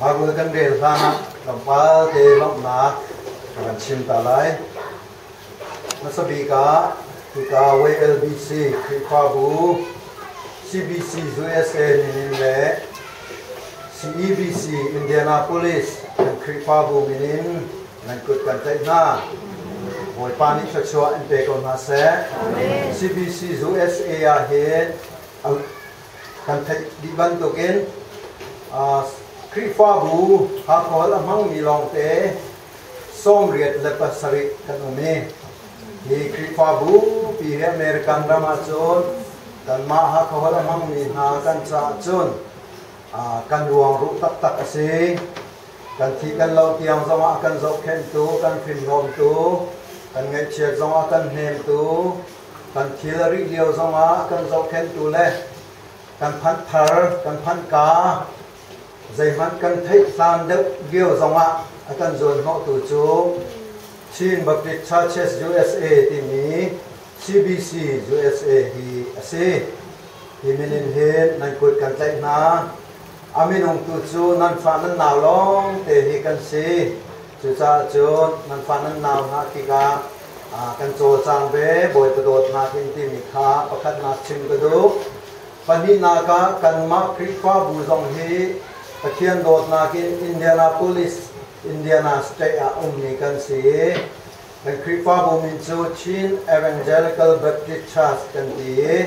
Bible kan rel hlan ah tlawmpal te lawmhnak ka kan chim ta lai. Hmasa bik ah hika WLBC Khrihfabu CBC USA minin le CEBC Indianapolis kan Khrihfabu minin nan kut kan tlaih hna. Bawipa nih thluachuah in pe ko hna seh. CBC USA ah hin kan theih dih bantukin Khrihfabu Hakhawl a hmangmi lawngte 87 kan um i hi Khrihfabu pi hi American ram ahcun kanmah Hakhawl a hmangmi hna kan caah cun kan ruangruh taktak a si. Kan thi kan lo tiang zongah kan zohkhenhtu, kan fimhlawmtu, kan ngaihchiat zongah kan hnemtu, kan thil a rih lio zongah kan zohkhenhtu le kan phanh thar, kan phanh ka zeihmanh kan theih hlan deuh lio zongah a kan zuanhnawhtu cu Chin Baptist Churches USA timi CBC USA hi a si. Hi min in hin nan kut kan tlaih hna. A minung tu cu nan fa nan nau lawng te hi kan si. Cucaah cun nan fa nan nau hna tikah kan cawlcang ve Bawipa dawtnak in timi kha pakhatnak chim ka duh. Pahnihnak ah kanmah Khrihfabu zong hi Pathian dawtnak in Indianapolis, Indiana State ah ummi kan si i kan Khrihfabu min cu Chin Evangelical Baptist Church kan ti i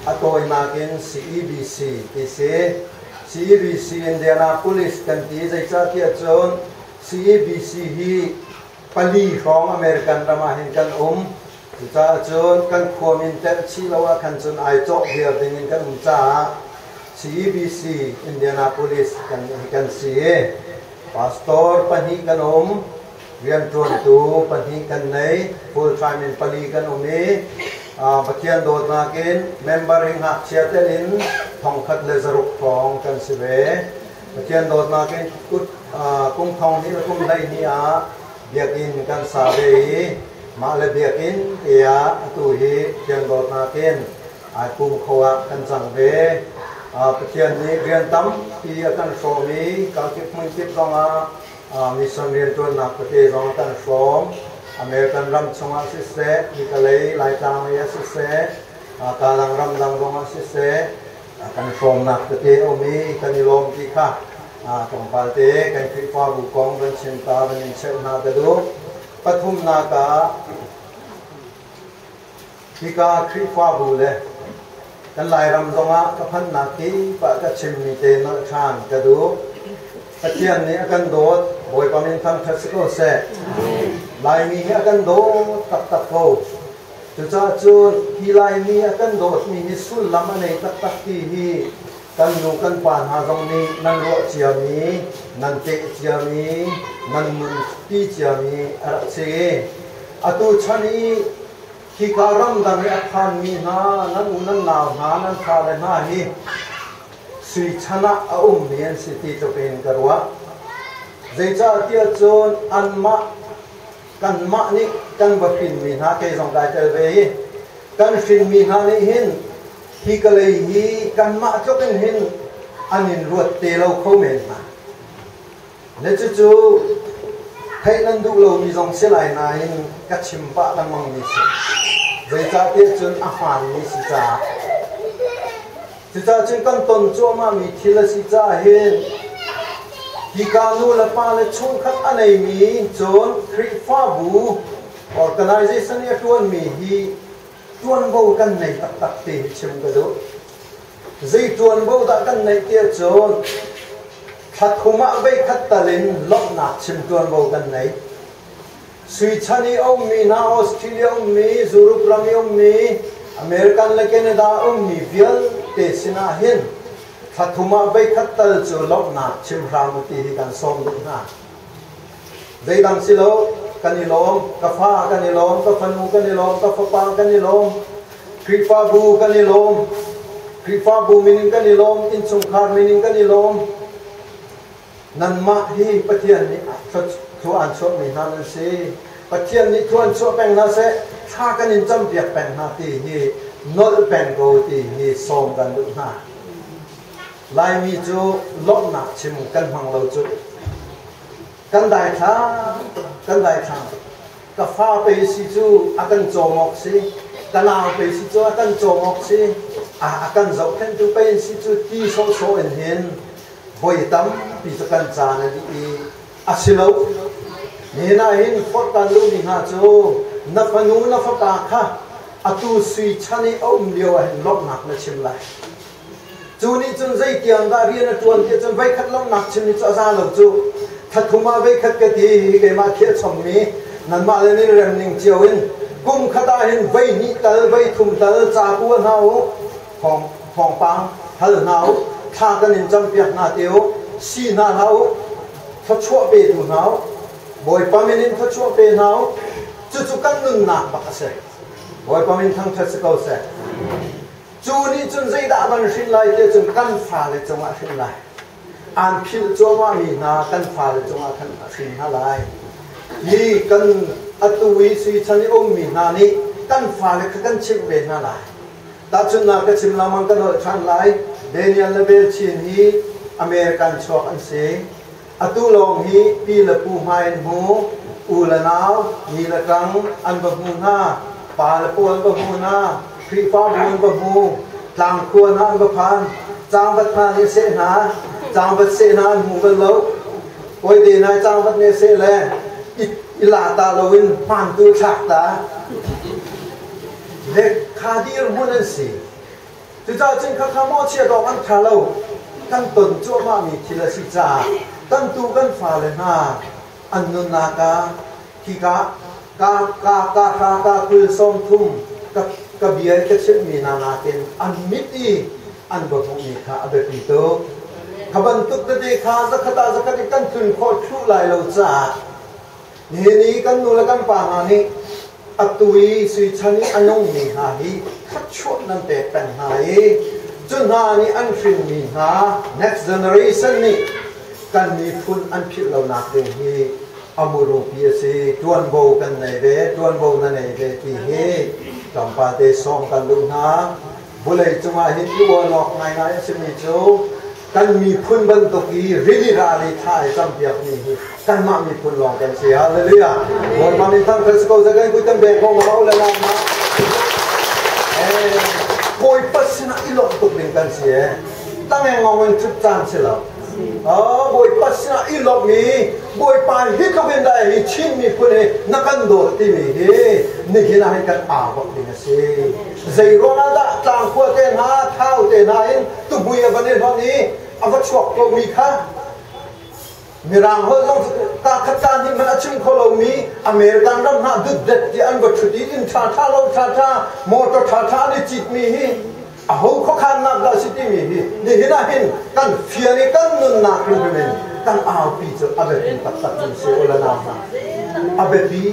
a tawinak in CEBC ti si. CEBC Indianapolis kan ti zeicahtiah cun CEBC hi pali hrawng American ram ah hin kan um. Cucaah cun kan khua min telh chih lo ah khan cun ai cawh viar ding in kan um caah CEBC Indianapolis kan kan si i pastor pahnih kan um, rianṭuantu pahnih kan nei, full time in pali kan um i Pathian dawtnak in member hi ngakchia tel in 1600 hrawng kan si ve. Pathian dawtnak in kut kum thong hnih le kum 12 ah biakinn kan sa ve i mah le biakinn tiah atu hi Pathian dawtnak in ai pum kho ah kan cang ve. Pathian nih rian tampi a kan hrawm i kalkip hmunkip zongah mission rianṭuannak tete zong a kan hrawm. American ram chungah siseh, Nikalei Laitlang lei ah siseh, Kalang ramdang zongah siseh, kan hrawmnak tete a um i kan i lawm ti kha tlawmpal te kan Khrihfabu kong van chim ta van in cheuh hna ka duh. Pathumnak ah hika Khrihfabu le kan Lairam zongah ka phannak hi pah ka chimmi te nolh ṭhan ka duh. Pathian nih a kan dawt, Bawipa min thangṭhat si ko seh. Laimi hi a kan dawt taktak ko. Cucaah cun hi Laimi a kan dawtmi hi sullam a nei taktak ti hi kan nu kan pa hna zong nih nan ruah ciami, nan teh ciami, nan nunpi ciami a rak si. Atu chan i hika ramdang i a phanmi hna nan u nan nau hna nan fale hna hi sui chan ah a ummi an si ti tluk in ka ruah. Zeicahtiah cun anmah kanmah nih kan va hrinmi hna kei zong kai tel ve i kan hrinmi hna nih hin hi ka lei hi kanmah tluk in hin an in ruat te lo kho men hna. Le cucu theih nan duh lomi zong si lai nain ka chim pah lengmangmi si. Zeicahtiah cun a hmaanmi si caah. Cucaah cun kan ton cuahmahmi thil a si caah hin hika nu le pa le chungkhat a neimi cun Khrihfabu organization i a ṭuanmi hi ṭuanvo kan nei taktak ti hi chim ka duh. Zei ṭuanvo dah kan neih tiah cun thla thum ah voikhat tal in lawmhnak chim ṭuanvo kan nei. Sui chan i a ummi hna Australia ummi, Europe ram i ummi, American le Canada ummi vialte sinah hin thla thum ah voikhat tal cu lawmhnak chim hram u ti hi kan sawm duh hna. Zeidang si lo, kan i lawm, ka fa kan i lawm, ka fanu kan i lawm, ka fapa kan i lawm, Khrihfabu kan i lawm, Khrihfabu min in kan i lawm, innchungkhar min in kan i lawm. Nanmah hi Pathian nih thlua an chuahmi hna nan si. Pathian nih thlua an chuah peng hna seh, thla kan in campiak peng hna ti hi nolh peng ko ti hi sawm kan duh hna. Laimi cu lawmhnak chim kan hmang lo cu. Kan daithlang, kan daithlang. Ka fa pei si cu a kan cawm awk si, ka nau pei si cu a kan cawm awk si, a kan zohkhenhtu pei si cu ti sawhsawh in hin voi tampi cu kan caan a dih i a si lo. Nihin ah hin forh kan duhmi hna cu na fanu na fapa kha atu sui chan i a um lio ah hin lawmhnak na chim lai. Cu nih cun zeitiang dah rian a ṭuan ti cun voikhat lawmhnak chim hi cu a za lo cu. Thathum ah voikhat ka ti hi keimah khiah chommi nanmah le nan rem ning cio in kum khat ah hin voi hnih tal voi thum tal ca kua hna u, thawngpang hal hna u, thla kan in campiak hna te u, si hna hlah u, thluachuah petu hna u, Bawipa min in thluachuah pe hna u. Cucu kan nunnak bak a si. Bawipa min thangṭhat si ko seh. Cu nih cun zeidah a van hrin lai ti cun kan fale cungah hrin lai. Aan philh cuahmahmi hna kan fale cungah khan a hrin hna lai. Hi kan atu i sui chan i ummi hna nih kan fale kha kan chimh ve hna lai. Tahchunhnak ka chim lengmang kan holh ṭhan lai. Daniel le Belchin hi American chuak an si. Atu lawng hi pi le pu hmai in hmu, u le nau, ni le ṭang an va hmu hna, pa le paw an va hmu hna, Khrihfabu an va hmu, tlangkhua hna an va phan, cangvat hna nih seh hna, cangvat seh hna an hmu bal lo. Kawite nai cangvat nih seh le i la ta loin hmantu thlak ta. Le kha dirhmun an si. Cucaah cun khakha mawhchiat awk an ṭha lo. Kan ton cuahmahmi thil a si caah kan tuu kan fale hna an nunnak ah khika ka ka ka hra ka 20 sawmthum ka ka bia i ka chimhmi hna nakin an mit i an va hmuhmi kha a biapi tuk. Kha bantuk tete kha zakhat ah zakhat in kan tlun khawh thlu lai lo caah nihin i kan nu le kan pa hna nih atu i sui chan i a nungmi hna hi thluachuah nan pek peng hna i cu hna nih an hrinmi hna next generation nih kan miphun an philh lonak ding hi a murupi a si. Ṭuanvo kan nei ve, ṭuanvo na nei ve ti hi tlawmpal te sawm kan duh hna. Vawlei cungah hin i uan awk ngaingai a simi cu kan miphun bantuk i rili ral i thla i campiakmi hi kanmah miphun lawng kan si. Hallelujah. Bawipa min thangṭhat si ko seh. Kan kut kan beng ko ma le la ma. Bawipa sinah i lawmh tuk ding kan si e. Tangeng ngong in cut caan si lo. Bawipa sinah i lawmh i Bawipa hi tluk in dah hi Chin miphun hi na kan dawt timi hi nihin ah hin kan aa bak ding a si. Zei ruangah dah tlangkhua te hna, thau te hna in tuhmui a van i hlonh i a va chuak komi kha Mirang holh zong ka khat ka hnih hmanh a chim kho lomi American ram hna dutdet ti an va ṭhut i inn ṭha ṭha lo ṭha ṭha motor ṭha ṭha an i citmi hi aho khuakhannak dah si timi hi nihin ah hin kan fian i kan nunnak hrimhrim in kan aupi cu a biapi taktak mi si u le nau hna. A biapi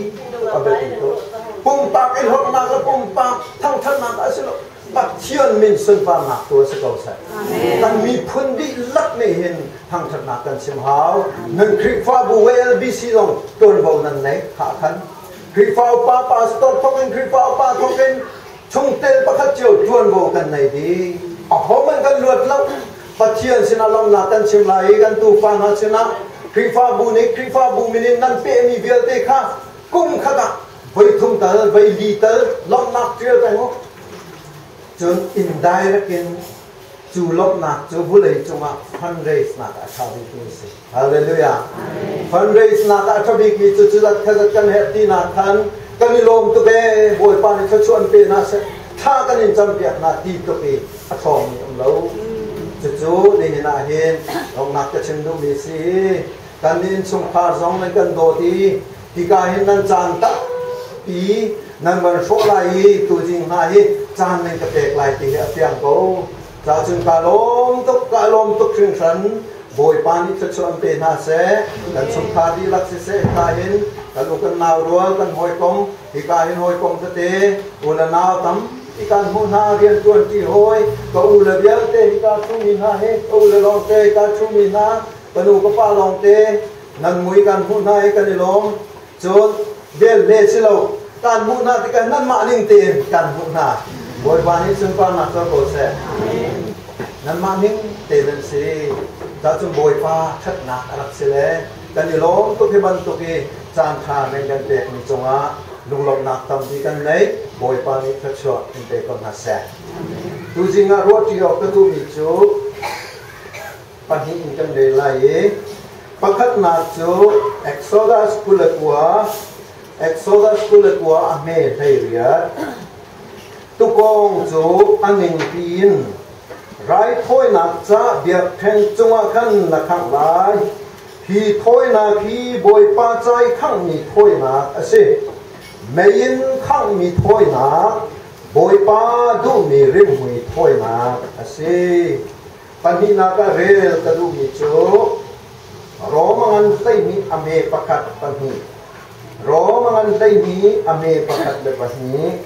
a biapi tuk. Pumpak i hlawtnak le pumpak thangṭhatnak a si lo, Pathian min sunparnak tu a si ko seh. Kan miphun dihlak nih hin thangṭhatnak kan chim hau. Nan Khrihfabu WLBC zong ṭuanvo nan nei kha khan Khrihfa upa pastor thawk in Khrihfa upa thawk in chungtel pakhat cio ṭuanvo kan nei dih. Ahohmanh kan luat lo. Pathian sinah lawmhnak kan chim lai i kan tufa hna sinah Khrihfabu nih Khrihfabu min in nan pehmi vialte kha kum khat ah voi thum tal voi li tal lawmhnak ṭial peng u. Cun indirect in cu lawmhnak cu vulei cungah fundraise nak a ṭha bikmi a si. Hallelujah. Fundraise nak a ṭha bikmi cu cu zat kha zat kan herh tinak khan kan i lawm tuk ee, Bawipa nih thluachuah an pe hna seh, thla kan in campiak hna ti tluk i a ṭhawngmi um lo. Cucu nihin ah hin lawmhnak ka chim duhmi si. Kan innchungkhar zong nan kan dawt i hika hin nan caan tampi nan van hrawh lai i tuzing hna hi caan nan ka pek lai ti hi a fiang ko. Cacun ka lawm tuk, ka lawm tuk hringhran. Bawipa nih thluachuah an pe hna seh. Kan chungkhar dihlak siseh, hika hin kan u kan nau rual, kan hawikom, hika hin hawikom tete, u le nau tampi kan hmuh hna, rianṭuan ṭi hawi, ka u le vialte hika ṭhumi hna hi, ka u le lawngte hika ṭhumi hna, ka nu ka pa lawngte nan mui kan hmuh hna i kan i lawm. Cun vel le si lo kan hmuh hna tikah nanmah ning tein kan hmuh hna. Bawipa nih sunparnak co ko seh. Nanmah ning te nan si. Cacun Bawipa ṭhatnak a rak si le kan i lawm tuk hi bantuk i caan ṭha nan kan pekmi cungah lunglawmhnak tampi kan nei. Bawipa nih thluachuah in pe ko hna seh. Tuzing ah ruahṭi awk ka duhmi cu pahnih in kan rel lai i pakhatnak cu Exodus 29, Exodus 29 a hme 18. Tukawng cu a ningpi in raithawinak ca biakṭheng cungah khan na khangh lai. Hi thawinak hi Bawipa ca i khanghmi thawinak a si. Mei in khanghmi thawinak, Bawipa duhmi rimhmui thawinak a si. Pahnihnak ah rel ka duhmi cu Rom a ngan 12 a hme pakhat pahnih. Rom a ngan 12 a hme pakhat le pahnih.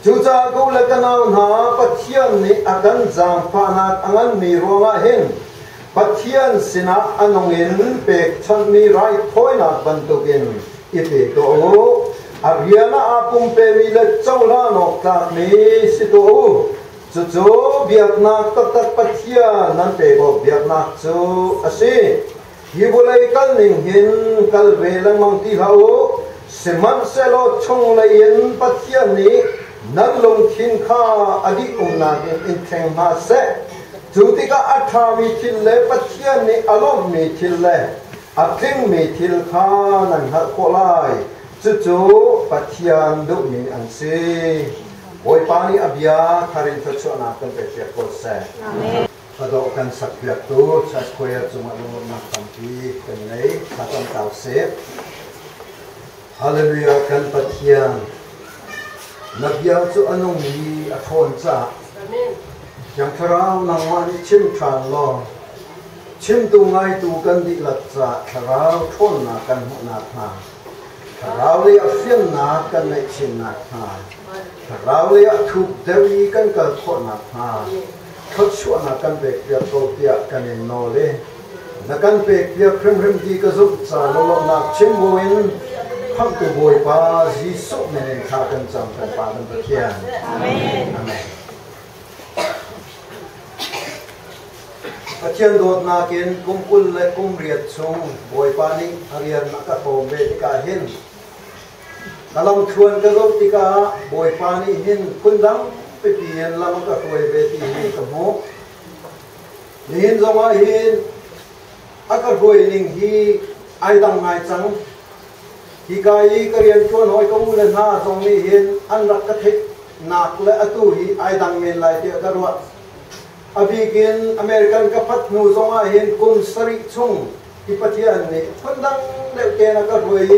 Cucaah ka u le ka nau hna, Pathian nih a kan zaangfahnak a nganmi ruangah hin Pathian sinah a nung in pekchanhmi raithawinak bantukin i pe tuah u. A rian ah aa pumpemi le cohlan awk tlakmi si tuah u. Cucu biaknak taktak Pathian nan pek awk biaknak cu a si. Hi vawlei kal ning hin kal ve lengmang ti hlah u, sihmanhsehlaw chunglei in Pathian nih nan lungthin kha a dih umnak in in thleng hna seh. Cu tikah a ṭhami thil le Pathian nih a lawmhmi thil le a tlingmi thil kha nan hngalh khawh lai. Cucu Pathian duhmi an si. Bawipa nih a bia thar in thluachuahnak kan pekpiak ko seh. Amen. Fadawh kan sakpiaktu Church Choir cungah lunglawmhnak tampi kan ngei. Thla cam ta usih. Hallelujah, kan Pathian, na bia cu a nung i a ṭhawn caah Thiang Thlarau nangmah nih chim ṭhan law chimtu ngaitu kan dihlak caah Thlarau ṭhawnnak kan hmuhnak hnga, Thlarau lei ah fiannak kan neih chinnak hnga, Thlarau lei ah thuk deuh i kan kal khawhnak hnga, thluachuahnak kan pekpiak ko tiah kan in nawl i na kan pekpiak hrimhrim ti ka zumh ca lawlawmhnak chim buin Khamhtu Bawipa Jesuh min in thla kan cam, kan Pa kan Pathian. Amen. Amen. Pathian dawtnak in kum 20 le kum riat chung Bawipa nih a rian a ka hrawm ve tikah hin ka lamthluan ka zoh tikah Bawipa nih hin phundang pipi in lam a ka hruai ve ti hi ka hmuh. Nihin zongah hin a ka hruai ning hi ai dang ngai cang. Hika i ka rianṭuan hawi ka u le hna zong nih hin an rak ka theihnak le atu hi ai dang men lai tiah ka ruah. A bik in American ka phanh hnu zongah hin kum sarih chung hi Pathian nih phundang deuh tein a ka hruai i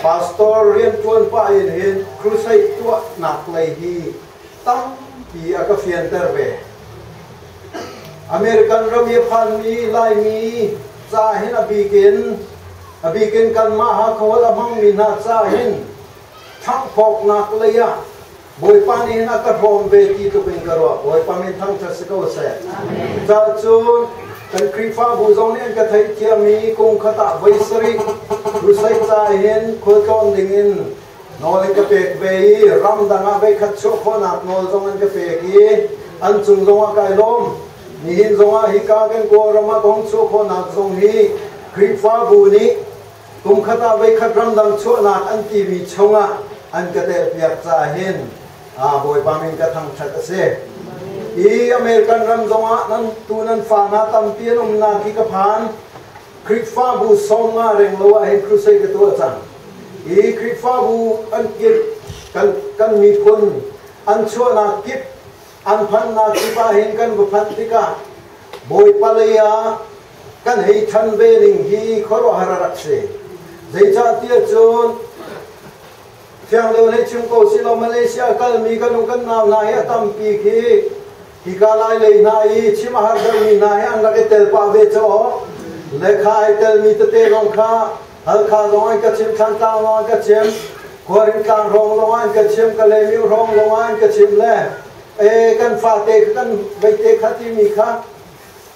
pastor rianṭuan pah in hin crusade tuahnak lei hi tampi a ka fianter ve. American ram i a phanmi Laimi ca hin a bik in kanmah Hakha a hmangmi hna ca hin ṭhanghphawknak lei ah Bawipa nih hin a ka hrawm ve ti tluk in ka ruah. Bawipa min thangṭhat si ko seh. Cun kan Khrihfabu zong nih an ka theihthiam i kum khat ah voi sarih crusade ca hin khualtlawn ding in nawl an ka pek ve i ramdang ah voikhat chuah khawhnak nawl zong an ka pek i an cung zong ah kai lawm. Nihin zong ah hika kan Kawlram ah ka hung chuah khawhnak zong hi Khrihfabu nih kum khat ah voikhat ramdang chuahnak an timi chungah an ka telpiak caah hin Bawipa min ka thangṭhat a si. I American ram zongah nan tu nan fa hna tampi an umnak hi ka phan. Khrihfabu 50 reng lo ah hin crusade ka tuah cang. I Khrihfabu an kip kan miphun an chuahnak kip, an phannak kip ah hin kan va phanh tikah Bawipa lei ah kan hei ṭhan ve ning hi khuaruahhar a rak si. Zeicahtiah cun fiang deuh hei chim ko si law, Malaysia kalmi kan u kan nau hna hi a tampi khi hika lai lei hna i chim a har deuhmi hna hi an rak i tel pah ve caw. Lekha ai telmi tete zong kha Halkha zong an ka chim, Thantlang zong an ka chim, Khuaring tlang hrawng zong an ka chim, Kalaymyo hrawng zong an ka chim le e kan fate kan veite kha timi kha.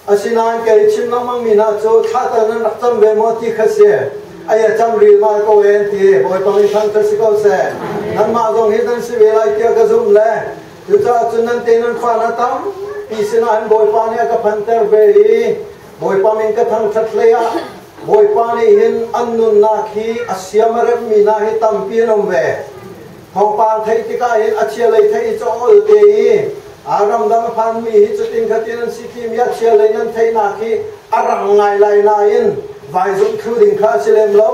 Asinain kei chim lengmangmi hna cu thla tal nan rak cam ve maw ti kha si. Ai cam ril ma ko en ti. Bawipa min thangṭhat si ko seh. Nanmah zong hi nan si ve lai tiah ka zumh le cucaah cun nan te nan fa na tampi. pi sinah hin Bawipa nih a ka phanter ve i Bawipa min ka thangṭhat hlei ah Bawipa nih hin an nunnak hi a siam a remmi hna hi tampi an um ve. Thawngpang theih tikah hin a chia lei theih i cawl te i a ramdang a phanmi hi cutin khatin an si timi a chia lei nan theihnak hi a rang ngai lai nain vai zumh thlu ding kha a si lem lo.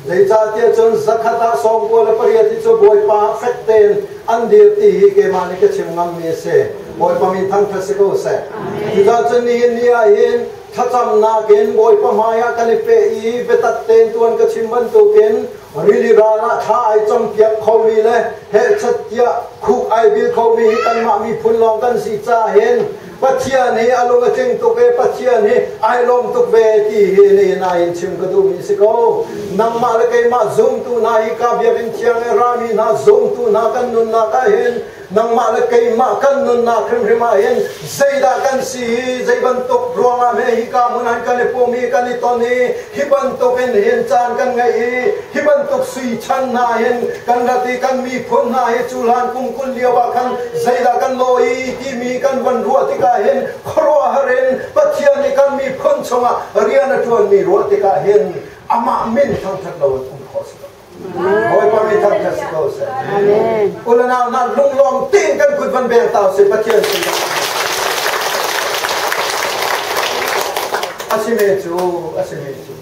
Zeicahtiah cun zakhat ah 98 hi cu Bawipa fek tein an dir ti hi keimah nih ka chim ngammi a si. Bawipa min thangṭhat si ko seh. Cucaah cun nihin ni ah hin thlacamnak in Bawipa hmaiah kan i peh i biatak tein tuan ka chim bantukin rili ral ah thla ai campiak khomi le hehchat tiah khuk ai bil khomi hi kanmah miphun lawng kan si caah hin Pathian hi a lung a tling tuk e Pathian hi ai lawm tuk ve ti hi nihin ah in chim ka duhmi si ko. Nangmah le keimah zumtu hna hi ka biakinn thiang i rami hna zumtu hna kan nunnak ah hin nangmah le keimah kan nunnak hrimhrim ah hin zeidah kan si hi zei bantuk ruangah hme hi ka hmun han kan i pum i kan i ton i hi bantuk in hin caan kan ngeih i hi bantuk sui chan hna hin kan rat i kan miphun hna hi cu hlan kum 20 lio ah khan zeidah kan lawi timi kan van ruah tikah hin khuaruahhar in Pathian nih kan miphun chungah rian a ṭuanmi ruah tikah hin amah min thangṭhat lo in um khawh si lo. Bawipa min thangṭhat si ko seh. Ulanau hna lunglawm tein kan kut van beng ta usih Pathian sinah. Asime cu, asime cu.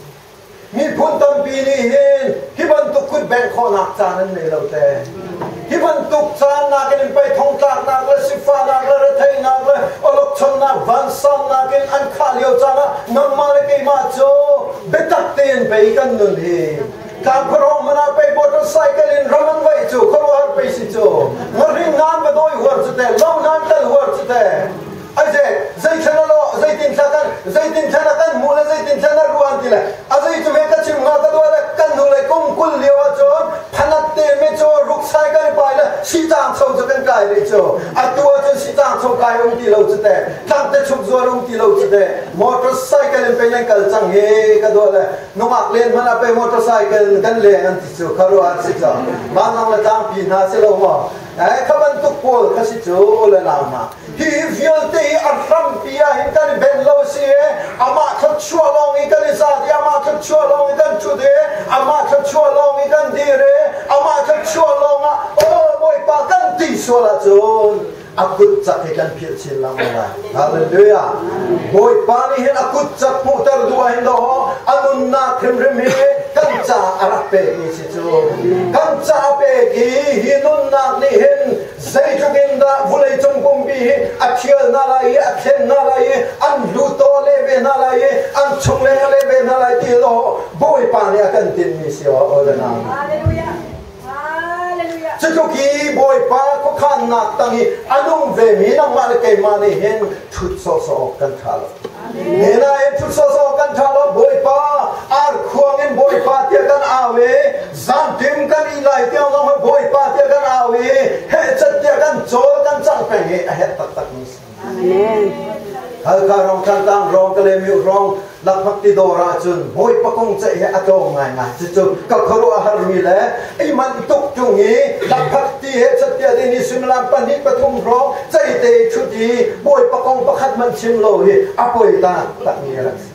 Miphun tampi nih hin hi bantuk kut bengh khawhnak caan an nei lo te. Hi bantuk caan nakin in pei thongtlaknak le sifahnak le retheihnak le awlokchonnak vansannak in an khah lio caan ah nangmah le keimah cu biatak tein pei kan nun hi. Tlangkhuarong hmanh ah pei motorcycle in ram an vaih cu khuaruahhar pei si cu. Ngahring nan va dawi huar cu te, lo nan kal huar cu te. Aize zei thlan a lawh zeitin thla kan zeitin thlan a kan hmuh le zeitin thlan a ruan ti le a zei cu me ka chim hnga ka dua le kan hnu le kum 20 lio ah cun phanat te me cu ruksai kan pai le sitang cho cu kan kai rih cu atu ah cun sitang cho kai um ti lo cu te tlang te chuk zuar um ti lo cu te motorcycle in pe nan kal cang he ka dua le nungak len hmanh ah pe motorcycle kan leng an ti cu kharuah si cu vanlong le tlangpi hna si lo maw eh kha bantuk pawl kha si cu le nau hna Hi vialte hi a hrampi ah hin kan i benh lo si i amah thluachuah lawng i kan i zat i amah thluachuah lawng i kan ṭhut i amah thluachuah lawng i kan dir i amah thluachuah lawng ah aw Bawipa kan ti sual ahcun a kut cak hi kan philh chin lengmang lai. Hallelujah. Bawipa nih hin a kut cak hmuhter duh ah hin dawh a nunnak hrimhrim hi kan caah a rak pekmi si cu. Kan caah pek i hi nunnak nih hin Zeitluk in dah vawleicung pumpi hi a ṭhial hna lai i a thlen hna lai i an hluttaw a leh ve hna lai i an chungleng a leh ve hna lai ti law Bawipa nih a kan tinhmi si aw le nau. Cutluk i Bawipa khuakhannak tang i a nung vemi nangmah le keimah nih hin ṭhut sawhsawh awk kan ṭha lo. Nain ṭhut sawhsawh kan ṭha lo Bawipa arkhuang in Bawipa tiah kan au i zantim kan ih lai tiang zong Bawipa tiah kan au i hehchat tiah kan cawl kan cang peng hi a herh taktak mi si. Halkha rong Thantlang rong Kalaymyo rong lakphak ti dawr ahcun Bawipa kong ceih hi a tlawm ngaingai. Cucu ka khuaruah harmi le i manh tuk ṭung i lakphak ti he chattiah ding i suimilam pahnih pathum hrawng ceih te i ṭhut i Bawipa kong pakhat hmanh chim lo hi a poi ta takmi a rak si.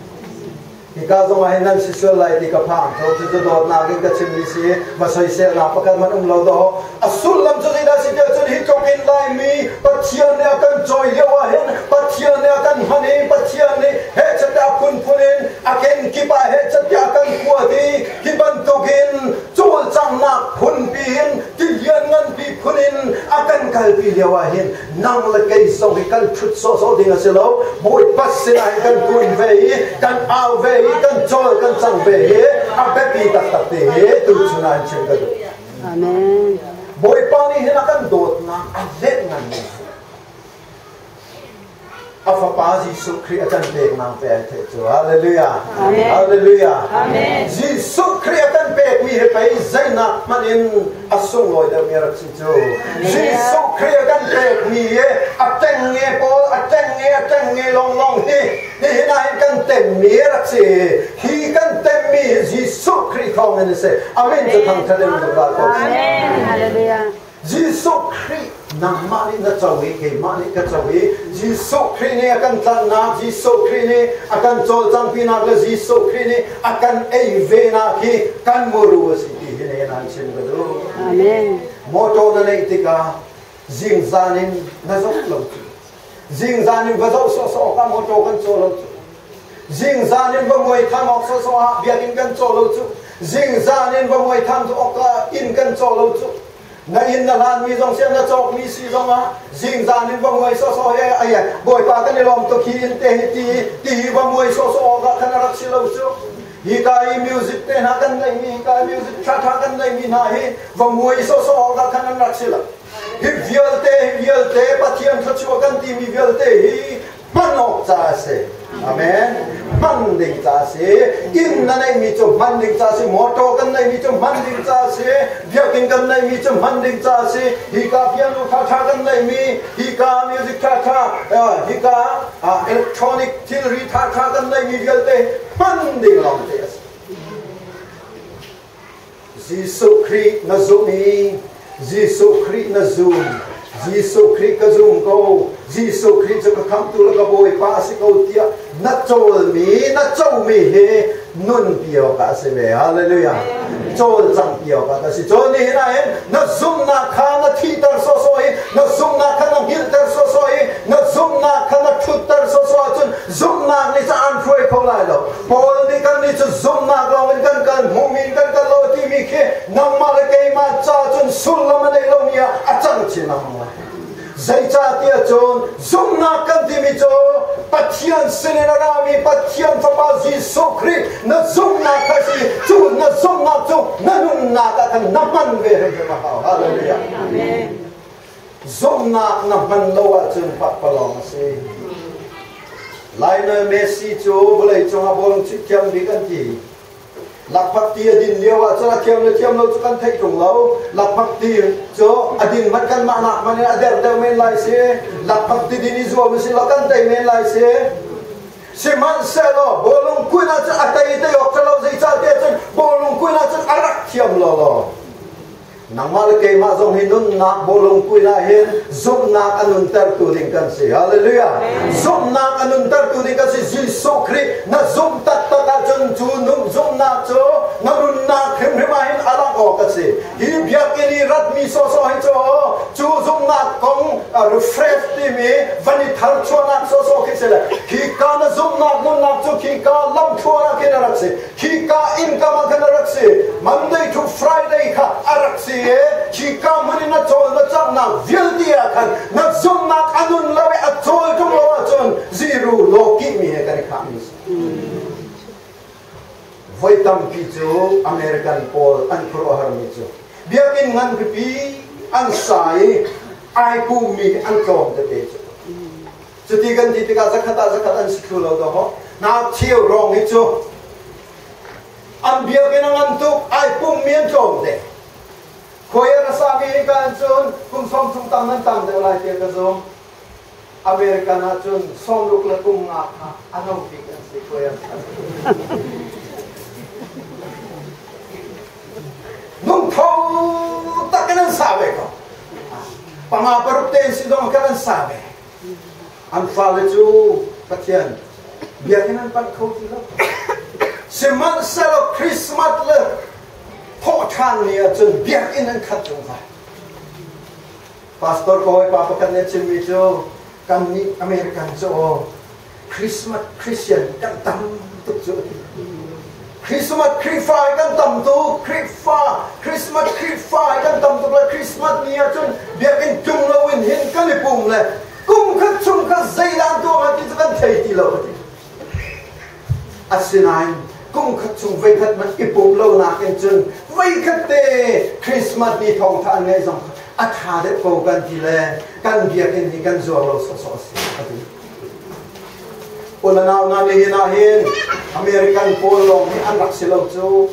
Hika zong ah hin nan si sual lai ti ka phang. Tho cucu dawtnak in ka chimmi si va soiselnak pakhat hmanh um lo dawh. A sullam cu zeidah si tiah cun hi tluk in Laimi Pathian nih a kan cawi lio ah hin Pathian nih a kan hman i Pathian nih hehchat a phunphun in a kenkip ah hehchat tiah a kan kuat i hi bantukin cawlcanghnak phunpi in tilian nganpi phun in a kan kalpi lio ah hin nang le kei zong hi kan ṭhut sawhsawh ding a si lo. Bawipa sinah hin kan kun ve i kan au ve i kan cawl kan cang ve hi a biapi taktak ti hi tuchun ah hin chim ka duh. Amen. Bawipa nih hin a kan dawtnak a let ngan mi a fapa Jesuh Khrih a kan pek nang pe ai theih cu. Hallelujah. Amen. Hallelujah. Amen. Jesuh Khrih a kan pek mi hi pei zeinak hmanh in a sunglawi deuh mi a rak si cu. Jesuh Khrih a kan pek mi hi a ṭengnge pawl a ṭengnge a ṭengnge lawnglawng hi nihin ah hin kan temmi a rak si. Hi kan temmi hi Jesuh Khrih thawng in a si. Amen cu thangṭhat in zungzal ko seh. Amen. Hallelujah. Jesuh Khrih Nangmah nih na co i keimah nih ka co i Jesuh Khrih nih a kan tlanhnak, Jesuh Khrih nih a kan cawlcanghpinak le Jesuh Khrih nih a kan ei venak hi kan muru a si ti hi ne nan chim ka duh. Amen. Motor na neih tikah zingzan in na zoh lo cu. Zingzan in va zoh sawhsawh awkah motor kan caw lo cu. Zingzan in va muai tham awk sawhsawh ah biakinn kan caw lo cu. Zingzan in va muai tham awkah inn kan caw lo cu. Na inn na hlanmi zong sian na cawkmi si zongah zingzan in va muai sawhsawh he ai Bawipa kan i lawm tuk hi inn te hi ti ti hi va muai sawhsawh awkah khan a rak si lo cu. Hi ka i music te hna kan neihmi hi ka i music ṭhaṭha kan neihmi hna hi va muai sawhsawh awkah khan an rak si lo. Hi vialte hi vialte Pathian thluachuah kan timi vialte hi hman awk ca a si. Amen. Hman ding ca a si. Inn na neihmi cu hman ding ca a si. Motor kan neihmi cu hman ding ca a si. Biakinn kan neihmi cu hman ding ca a si. Hika piano ṭhaṭha kan neihmi, hika music ṭhaṭha, hika electronic thilri ṭhaṭha kan neihmi vialte hman ding lawngte a si. Jesuh Khrih na zumh i Jesuh Khrih na zum. Jesuh Khrih ka zum ko. Jesuh Khrih cu ka khamhtu le ka Bawipa a si ko tiah na cawlmi, na comi hi nunpi awkah a si ve. Hallelujah. Cawlcangh pi awkah a si. Cawl nihin ah hin na zumhnak kha na thihter sawhsawh i na zumhnak kha na hngilhter sawhsawh i na zumhnak kha na ṭhutter sawhsawh ahcun zumhnak nih cun aan hruai kho lai lo. Paul nih kannih cu zumhnak lawng in kan kal, hmuhmi in kan kal lo timi khi nangmah le keimah ca cun sullam a nei lomi ah a cang chin lengmang lai. Zeicahtiah cun zumhnak kan timi cu Pathian sinin a rami Pathian Fapa Jesuh Khrih na zumhnak kha si. Cu na zumhnak cu na nunnak ah khan na hman ve hrimhrim a hau. Hallelujah. Amen. Zumhnak na hman lo ahcun pakpalawng a si. Lionel Messi cu vawleicung ah bawlung chuih thiam bik an ti. Lakphakti a din lio ah cun a thiam le thiam lo cu kan theih ṭung lo. Lakphakti cu a din hmanh kanmah nak hmanh in a der deuh men lai si. Lakphakti din i zuam usih law kan tei men lai si. Sihmanhsehlaw bawlung kuin ah cun a tei te awk ṭha lo zeicahtiah cun bawlung kuin ah cun a rak thiam lawlaw. Nangmah le keimah zong hi nunnak bawlung kuin ah hin zumhnak a nuntertu ding kan si. Hallelujah. Zumhnak a nuntertu ding kan si. Jesuh Khrih na zumh taktak ahcun cu nun zumhnak cu na nunnak hrimhrim ah hin a langh awk a si. Hi biakinn i ratmi sawhsawh hi cu cu zumhnak kong refresh timi van i tharchuahnak sawhsawh khi si le khi ka na zumhnak nunnak cu khi ka lamthluan ah khin a rak si. Khika innkam ah khan a rak si. Monday to Friday kha a rak si i khika hmun in na cawl na cangnak vialte ah khan na zumhnak a nun lo i a cawl ṭung lo ahcun ziru lawkihmi he kan i khahmi si. Voi tampi cu American pawl an khuaruahharmi cu biakinn ngan pipi an sa i ai pummi an tlawm tete cu. Cuti kan ti tikah zakhat ah zakhat an si thlu lo dawh. Ngakchia rong hi cu an biakinn a ngan tuk, ai pummi an tlawm te. Khuai a sami hi kan cun kum 30 tang nan tang deuh lai tiah ka zum. American ah cun 60 le kum nga kha a no bik an si khuai an Lungtho tak in an sa ve ko. Panga paruk te si zong kan an sa ve. An fale cu Pathian biakinn an panh kho ti lo. Sihmanhsehlaw Christmas le thawhṭhan ni ahcun biakinn an khat zungzal. Pastor ka hawipa pakhat nih a chimmi cu kannih American cu aw Christmas Christian kan tam tuk cu a ti. Christmas Khrihfa hi kan tam tuk. Khrihfa Christmas Khrihfa hi kan tam tuk le Christmas ni ahcun biakinn tlung loin hin kan i pum le kum khat chung kha zeidah tuah hnga ti cu kan thei ti lo a ti. Asinain kum khat chung voikhat hmanh i pum lo nakin cun voikhat te Christmas ni thawngtha an ngaih zong a tha deuh ko kan ti le kan biakinn hi kan zuar lo sawhsawh a si a ti. Unau hna nihin ah hin American pawl lawng hi an rak si lo cu.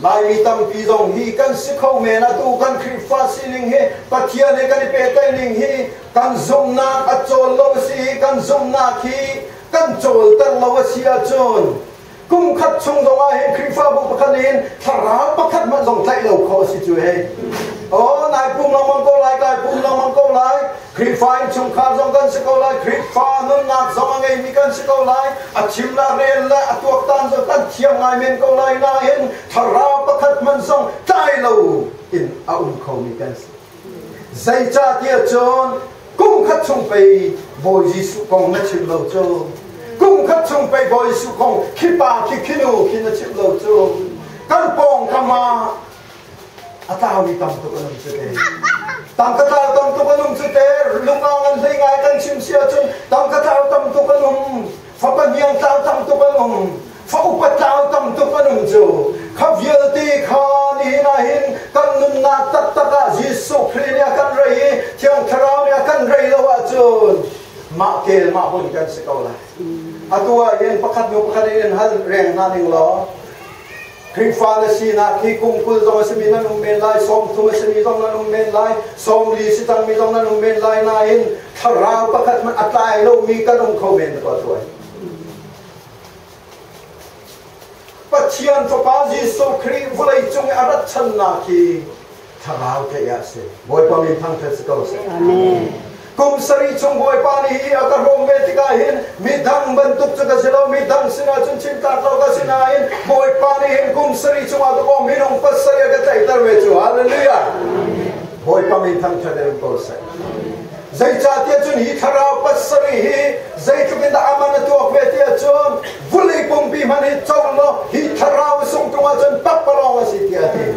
Laimi tampi zong hi kan si kho men atu kan Khrihfa sining hi Pathian he kan i pehtlaih ning hi kan zumhnak a cawl lo a si i kan zumhnak hi kan cawlter lo a si ahcun kum khat chung zong ah hin Khrihfabu pakhat nih hin thlarau pakhat hmanh zong tlaih lo khawh a si cu hei. Oh, nai pum lengmang ko lai. lai, kai pum lengmang ko lai. Khrihfa innchungkhar zong kan si ko lai, Khrihfa nunnak zong a ngeimi kan si ko lai. A chim la rel le a tuaktan zong kan thiam ngai men ko lai nain thlarau pakhat hmanh zong tlai lo in a um khomi kan si. Zeicahtiah cun kum khat chung pei Bawi Jesuh kong na chim lo cu. Kum khat chung pei Bawi Jesuh kong khi pa khi khi nu khi na chim lo cu. Kan pawng kam ah a tlaumi tam tuk an um cu te. Tangka tlau tam tuk an um cu te. Lungau an hlei ngai kan chim si ahcun tangka tlau tam tuk an um. Fapa hniang tlau tam tuk an um. Fa upa tlau tam tuk an um cu. Kha vialte kha nihin ah hin kan nunnak taktak ah Jesuh Khrih nih a kan rei i Thiang Thlarau nih a kan rei lo ahcun mah kel mah hun kan si ko lai. Atu ah hin pakhat hnu pakhat in hal reng hna ning law Khrihfa na sinak hi kum 20 zong a simi nan um men lai, 30 a simi zong nan um men lai, 40 si cangmi zong nan um men lai nain thlarau pakhat hmanh a tlai lomi kan um kho men ko tuai. Pathian Fapa Jesuh Khrih vawlei cung i a rat channak hi thlarau theih ah a si. Bawipa min thangṭhat si ko seh. Amen. Kum sarih chung Bawipa nih hi a ka hrawm ve tikah hin midang bantuk cu ka si lo, midang sinah cun chim tlak lo ka si nain Bawipa nih hin kum sarih chungah ka minung pasarih a ka tlaihter ve cu. Hallelujah. Bawipa min thangṭhat in ko seh. Zeicahtiah cun hi thlarau pasarih hi zeitluk in dah aman a tuak ve tiah cun vulei pumpi hmanh hi co law hi thlarau sung tung ahcun pakpalawng a si tiah a ti.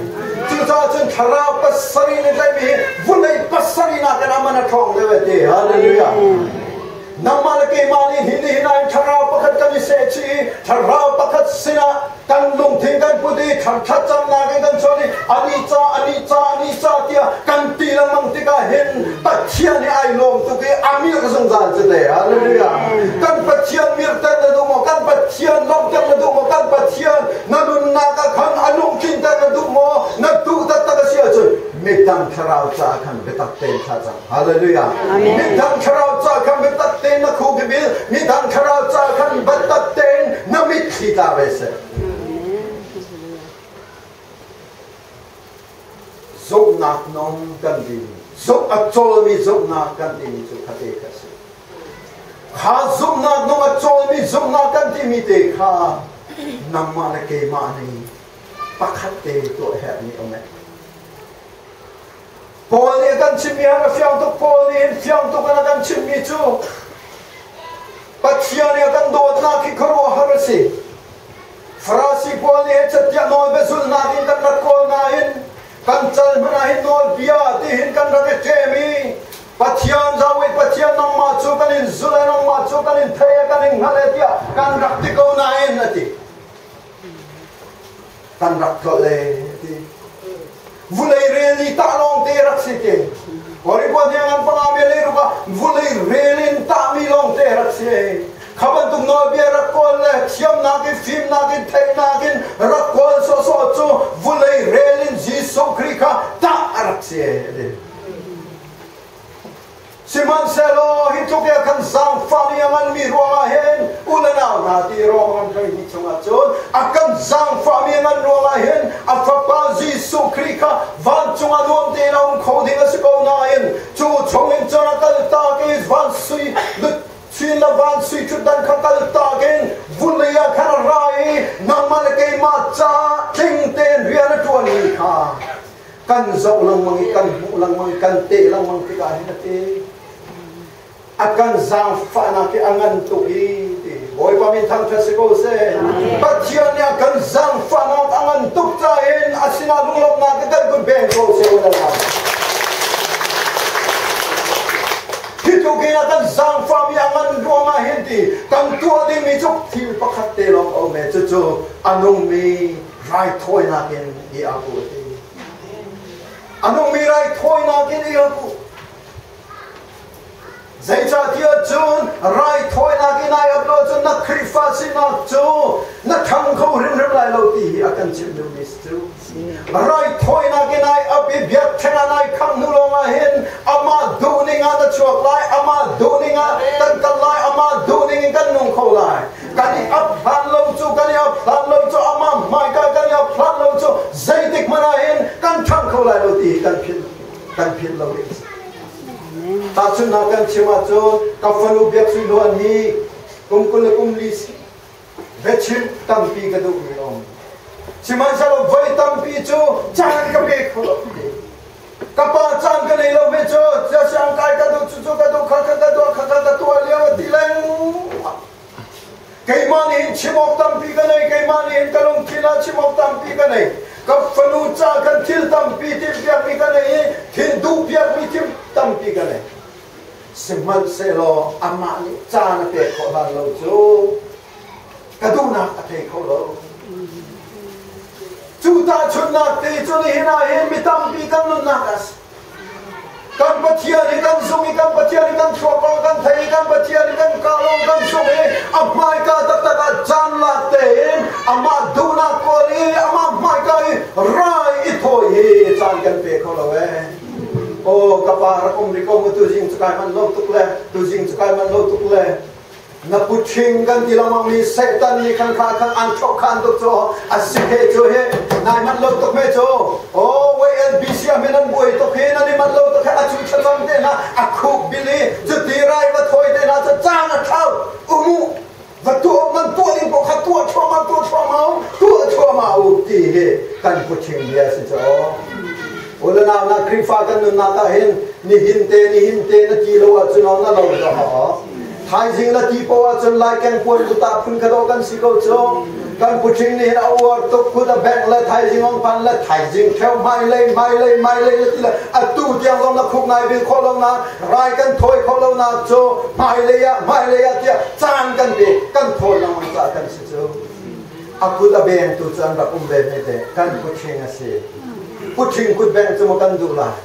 Cucaah cun thlarau pasarih na tlaihmi hi vulei pasarih nakin aman a ṭhawng deuh a ti. Hallelujah. Nangmah le keimah nih hi nihin ah thlarau pakhat kan i sehchih i thlarau pakhat sinah kan lungthin kan put i thlacamnak in kan chon i ani ca ani ca ani ca tiah kan ti lengmang tikah hin Pathian hi ai lawm tuk i a mirh zungzal cu te. Hallelujah. Kan Pathian mirhter na duh maw? Kan Pathian lawmhter na duh maw? Kan Pathian na nunnak ah khan a lungtlinter na duh maw? Na duh taktak a si ahcun midang thlarau caah khan biatak tein thla cam. Hallelujah. Midang thlarau ca khan biatak tein na khuk i bil. Midang thlarau ca khan biatak tein na mitthli tla ve seh. Zumhnak nung kan timi, zumh a cawlmi zumhnak kan timi cu khate kha si. Kha zumhnak nung a cawlmi zumhnak kan timi te kha nangmah le keimah nih pakhat te tuah herhmi um eh. Paul nih a kan chimmi ah a fiang tuk. Paul nih hin fiang tuk in a kan chimmi cu Pathian nih a kan dawtnak hi khuaruahhar a si. Farasi pawl nih hin catiah nawlbia zulhnak in kan rak kawl nain kan cal hmanh ah hin nawlbia ti hin kan rak i ṭem i Pathian Yahweh Pathian nangmah cu kan in zulh e nangmah cu kan in thei e kan in hngalh e tiah kan rak ti ko nain a ti. Kan rak tlolh e a ti. Vulei rel i tah lawng te rak si te. Kawrikua hniang an panga me le ruka vulei rel in tahmi lawng te rak si. Kha bantuk nawlbia rak kawl le thiamnak in fimnak in theihnak in rak kawl sawhsawh cu vulei rel in Jesuh Khrih kha tah a rak si. Sihmanhsehlaw hi tluk i a kan zaangfah i a nganmi ruangah hin u le nau hna ti Rom ram hleihnih chungah cun a kan zaangfahmi a ngan ruangah hin a Fapa Jesuh Khrih kha vancung ah nuam tein a um kho ding a si ko nain cu chungin cun a kaltak i van sui chin le van sui ṭhutdan kha kaltak in vulei ah khan a ra i nangmah le keimah caah tling tein rian a ṭuanmi kha kan zoh lengmang i kan hmuh lengmang i kan teh lengmang tikah hin a ti a kan zaangfahnak hi a ngan tuk i ti Bawipa min thangṭhat si ko seh. Pathian nih a kan zaangfahnak a ngan tuk cain a sinah lunglawmhnak in kan kut beng ko seh u la. Hi tluk in a kan zaangfahmi a ngan ruangah hin ti kan tuah dingmi cu thil pakhat te lawng a um e cucu a nungmi raithawinak in i ap u ti. A nungmi raithawinak in i ap u. Zeicahtiah cun raithawinak in ai ap lo cun na Khrihfa sinak cu na ṭhang kho hrimhrim lai lo ti hi a kan chimh duhmi si cu. Raithawinak in ai ap i biakṭheng ah nai khangh hnu lawngah hin amah duhning ah na chuak lai, amah duhning ah kan kal lai, amah duhning in kan nung kho lai. Kan i ap hlan lo cu, kan i ap hlan lo cu, amah hmaika kan i ap hlan lo cu zeitik hmanh ah hin kan ṭhang kho lai lo ti hi kan philh lo ding a si. Tahchunhnak kan chim ahcun ka fanu Biak Sui Hluan hi kum 20 le kum li biachim tampi ka duhmi a um. Sihmanhsehlaw voi tampi cu caan ka pe kho lo. Ka pa caan ka nei lo ve cu siang kai ka duh cu cu ka duh kha kha ka duh kha kha ka tuah lio a ti lengmang. Keimah nih hin chim awk tampi ka nei, keimah nih hin ka lungthin ah chim awk tampi ka nei. Ka fanu ca kan thil tampi timhpiakmi ka nei i thil duhpiakmi thil tampi ka nei. Sihmanhsehlaw amah nih caan a pek khawh hlan lo cu ka duhnak a thei kho lo. Cu tahchunhnak te cu nihin ah hin mi tampi kan nunnak a si. Kan Pathian hi kan zung i kan Pathian hi kan thluak lawng kan thei i kan Pathian hi kan ka lawng kan zung i a hmaika taktak ah caan lak tein amah duhnak kawl i amah hmaika i rai i thawi hi caan kan pe kho lo ee. Aw ka pa rak um rih ko mu tuzing cu kai manh lo tuk le tuzing cu kai manh lo tuk le na putṭhing kan ti lengmang mi Satan nih khan kha khan an ṭhoh khan tuk cu a si he cu he nai manh lo tuk me cu oh wei NBC ah min an buai tuk hi nan i manh lo tuk he a cu thlacam te hna a khuk bil i cuti rai va thawi te hna cu caan a thau umu va tuah man tuah ding paoh kha tuah thluahmah tuah thluahmah u tuah thluahmah u ti hi kan putṭhing bia si cu Ulanau na Khrihfa kan nunnak ah hin nihin te nihin te na ti lo ahcun na lo dah Thaizing na ti poah ahcun laikeng puan ku tah phun kha dawh kan si ko cu. Kan puṭhing nih hin a uar tuk kut a bengh le thaizing ong pan le thaizing ṭheo hmailei hmailei hmailei le ti le atu tiang zong na khuk ngai bil khawh lo na rai kan thawi khawh lo na cu hmailei ah hmailei ah tiah caan kan pe kan thawl lengmang caah kan si cu. A kut a beng tu cu an rak um ve hme te kan puṭhing a si. Puṭhing kut bengh cu maw kan duh lai?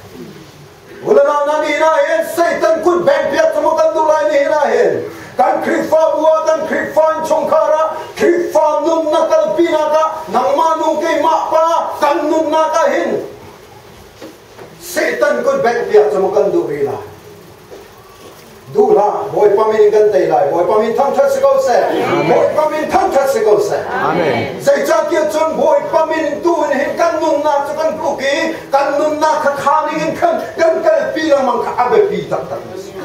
Ulanau na ni na hin Satan kut beng piak cu maw kan duh lai ni na hin kan Khrihfabu ah kan Khrihfa innchungkhar ah Khrihfa nunnak kalpinak ah nangmah nu keimah pa kan nunnak ah hin Satan kut bengh piak cu maw kan duh rih lai? Duh hlah, Bawipa min in kan tei lai. Bawipa min thangṭhat si ko seh. Bawipa min thangṭhat si ko seh. Amen. Zeicahtiah cun Bawipa min tu in hin kan nunnak cu kan tluk i kan nunnak kha kha ning in khan kan kalpi lengmang kha a biapi taktak a si.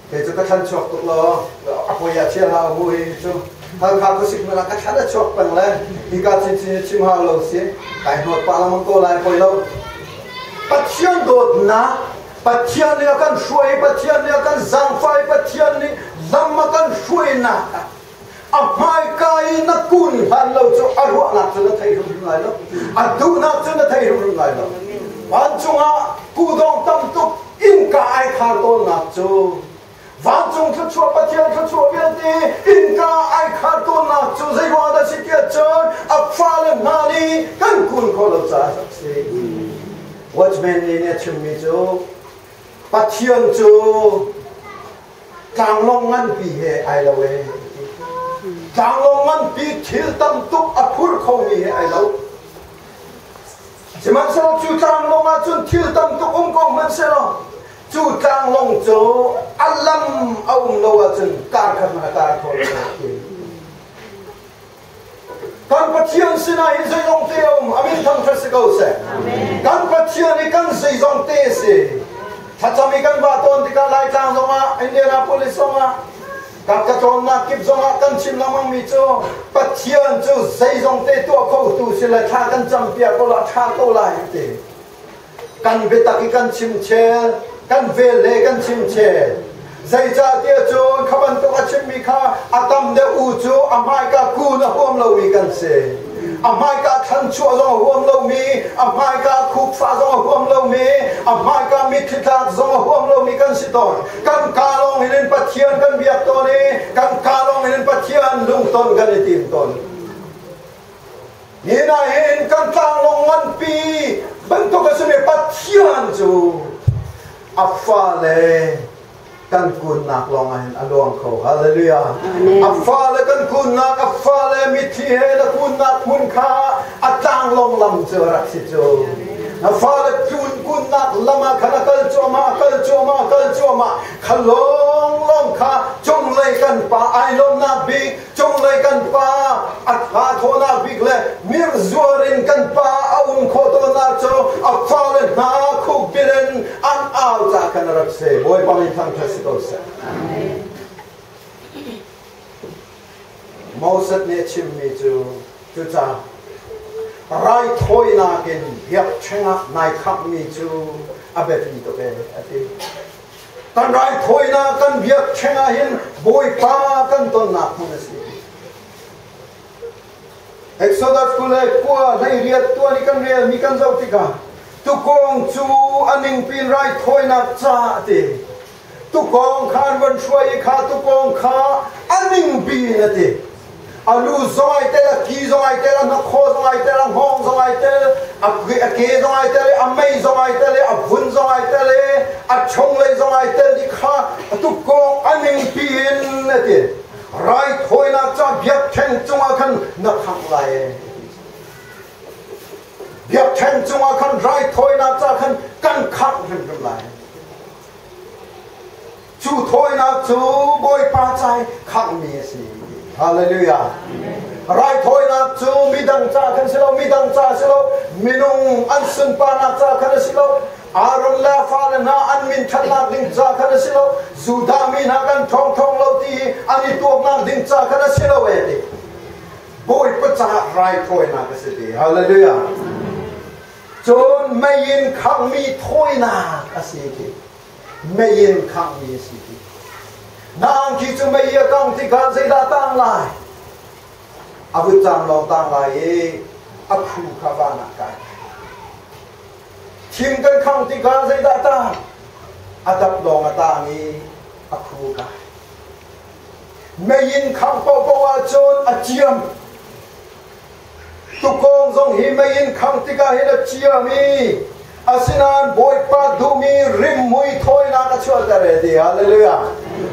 Kei cu ka thlan chuak tuk law a poi ah chia hlah mu hi cu halkha khuasik hmanh ah ka thlan a chuak peng le hika chinchin hi chim hau lo si kai hnawt pah lengmang ko lai poi lo. Pathian dawtnak Pathian nih a kan hruai, Pathian nih a kan zaangfah i Pathian nih lam a kan hruainak ah a hmaika i na kun hlan lo cu a ruahnak cu na thei hrimhrim lai lo. A duhnak cu na thei hrimhrim lai lo. Vancung ah kudawng tam tuk innka ai khar tawnnak cu vancung thluachuah Pathian thluachuah vialte innka ai khar tawnnak cu zei ruangah dah si tiah cun a fale hna nih kan kun khawh lo caah a rak si. Watchman nih a chimmi cu Pathian cu tlanglawng nganpi he ai lo ee. Tlanglawng nganpi thil tam tuk a phur khomi he ai lo. Sihmanhsehlaw cu tlanglawng ah cun thil tam tuk um ko hmanhsehlaw cu tlanglawng cu a lam a um lo ahcun kar khat hmanh a kar kho lo ti. Kan Pathian sinah hin zeizong te a um. Amin thangṭhat si ko seh. Kan Pathian hi kan zeizong te a si. Thlacam i kan vah tawn tikah Laitlang zongah, Indianapolis zongah, kan ka tlawnnak kip zongah kan chim lengmangmi cu Pathian cu zeizong te tuah khotu si le thla kan campiak ko la ṭha ko lai ti. Kan biatak i kan chim chel, kan vel le kan chim chel. Zeicahtiah cun kha bantuk a chimmi kha a tam deuh u cu a hmaika kun a huam lomi kan si. A hmaika thlanchuah zong a huam lomi, a hmaika khukfa zong a huam lomi, a hmaika mitthli tlak zong a huam lomi kan si tawn. Kan ka lawng in Pathian kan biak tawn i kan ka lawng in Pathian lungton kan i tim tawn. Nihin ah hin kan tlanglawng nganpi bantuk a simi Pathian cu a fale kan kunnak lawng ah hin a luang kho. Hallelujah. A fale kan kunnak, a fale mitthli he na kunnak hmun kha a tlanglawng lam cu a rak si cu. Na fale tlun kunnak lam ah khan a kal cuahmah, a kal cuahmah, a kal cuahmah. Kha lawnglawng kha cunglei kan pa ai lawmnak bik, cunglei kan pa a tha thawnak bik le mirzuar in kan pa a um khawh tawnnak cu a fale hna khuk bil in an au ca khan a rak si. Bawipa min thangṭhat si ko seh. Moses nih a chimmi cu cucaah raithawinak in biakṭheng ah nai khamhmi cu a biapi tuk ee a ti. Kan raithawinak kan biakṭheng ah hin Bawipa kan tonnak hmun a si. Exodus 29 18 tuan i kan relmi kan zoh tikah tukawng cu a ningpi in raithawinak ca a ti. Tukawng kha an van hruai i kha tukawng kha a ningpi in a ti. A lu zong ai tel, a ki zong ai tel, a hnakhaw zong ai tel, a hngawng zong ai tel, a ke zong ai tel, a mei zong ai tel, a vun zong ai tel, a chunglei zong ai tel di kha tukawng a ningpi in a ti. Raithawinak ca biakṭheng cungah khan na khangh lai. Biakṭheng cungah khan raithawinak ca khan kan khangh hrimhrim lai. Cu thawinak cu Bawipa ca i khanghmi a si. Hallelujah. Raithawinak cu midang ca khan si lo, midang ca si lo, minung an sunparnak ca khan a si lo, Aaron le a fale hna an min ṭhatnak ding ca khan a si lo, Judah mi hna kan ṭhawng lo ti hi an i tuaknak ding ca khan a si lo e ti. Bawipa caah raithawinak a si ti. Hallelujah. Cun mei in khanghmi thawinak a si ti. Mei in khanghmi a si ti. Na angki cu mei a kang tikah zeidah tang lai? A vutcang lawng tang lai i a khu kha van ah kai. Thing kan khangh tikah zeidah tang? A dap lawng a tang i a khu kai. Mei in khangh paohpaoh ahcun a ciam. Tukawng zong hi mei in khangh tikah hin a ciam i asinain Bawipa duhmi rimhmui thawinak a chuahter e ti. Hallelujah.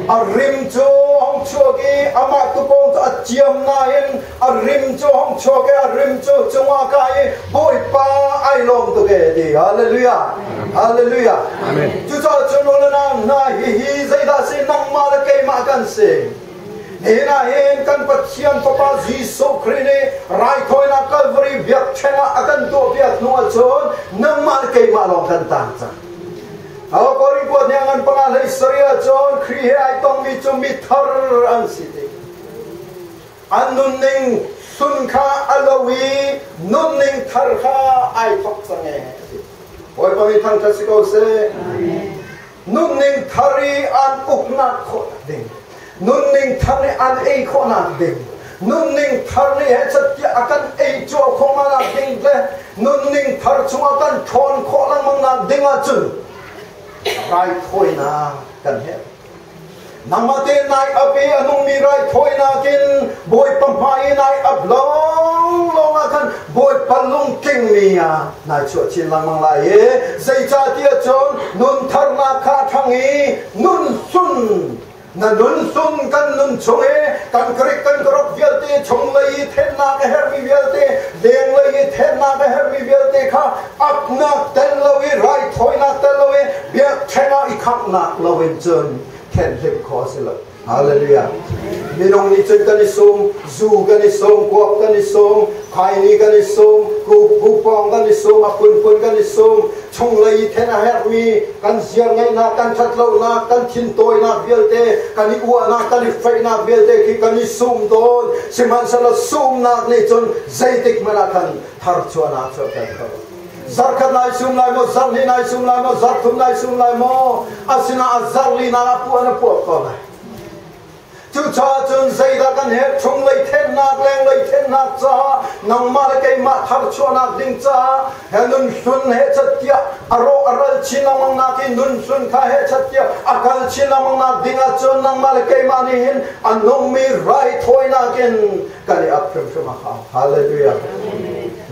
A rim cu hong chuak i amah tukawng cu a ciam nain a rim cu hong chuak i a rim cu cungah kai i Bawipa ai lawm tuk e ti. Hallelujah. Hallelujah. Amen. Cucaah cun ulanau hna hihi zeidah si nangmah le keimah kan si. Nihin ah hin kan Pathian Fapa Jesuh Khrih nih raithawinak Calvary biakṭheng ah a kan tuahpiak hnu ahcun nangmah le keimah lawng kan tang cang. Korin kua hniang an panga hlei sarih ahcun Khrih he ai tongmi cu mithar an si ti. An nunning hlun kha a lo i nunning thar kha ai thawk cang e. Bawipa mi thangṭhat si ko seh. Nunning thar i an uknak khawh ding, nunning thar nih an ei khawhnak ding, nunning thar nih he catiah a kan ei cuah khawhnak ding le nunning thar chungah kan ṭhawn khawh lengmangnak ding ahcun raithawinak kan herh. Nangmah te nai ap i a nungmi raithawinak in Bawipa hmai i nai ap lawnglawng ah khan Bawipa lungtlingmi ah nai chuah chin lengmang lai i zeicahtiah cun nun tharnak kha a ṭhang i nun hlun na nun hlun kan nun chung i kan Greek kan Karok vialte chunglei i thennak a herhmi vialte lenglei i thennak a herhmi vialte kha apnak tel lo i raithawinak tel lo i biakṭheng ah i khamhnak loin cun thenhlimh khawh a si lo. Hallelujah. Minung nih cun kan i sum, zu kan i sum, kuak kan i sum, khaini kan i sum, kupong kan i sum, a phunphun kan i sum, chunglei i then a herhmi kan ziar ngeihnak, kan ṭhatlonak, kan thintawinak vialte, kan i uahnak, kan i feihnak vialte khi kan i sum tawn. Sihmanhsehlaw sumnak nih cun zeitik hmanh ah khan tharchuahnak chuahter kho. Zarkhat nai sum lai maw, zarhnih nai sum lai maw, zarthum nai sum lai maw, asinain a zarh linak ah puah na puah ko lai. Cucaah cun zeidah kan herh chunglei thennak, lenglei thennak caah nangmah le keimah tharchuahnak ding caah he nun hlun he catiah a rawh a ral chin lengmang nak i nun hlun kha he catiah a kal chin lengmang nak ding ahcun nangmah le keimah nih hin a nungmi raithawinak in kan i ap hrimhrim a hau. Hallelujah.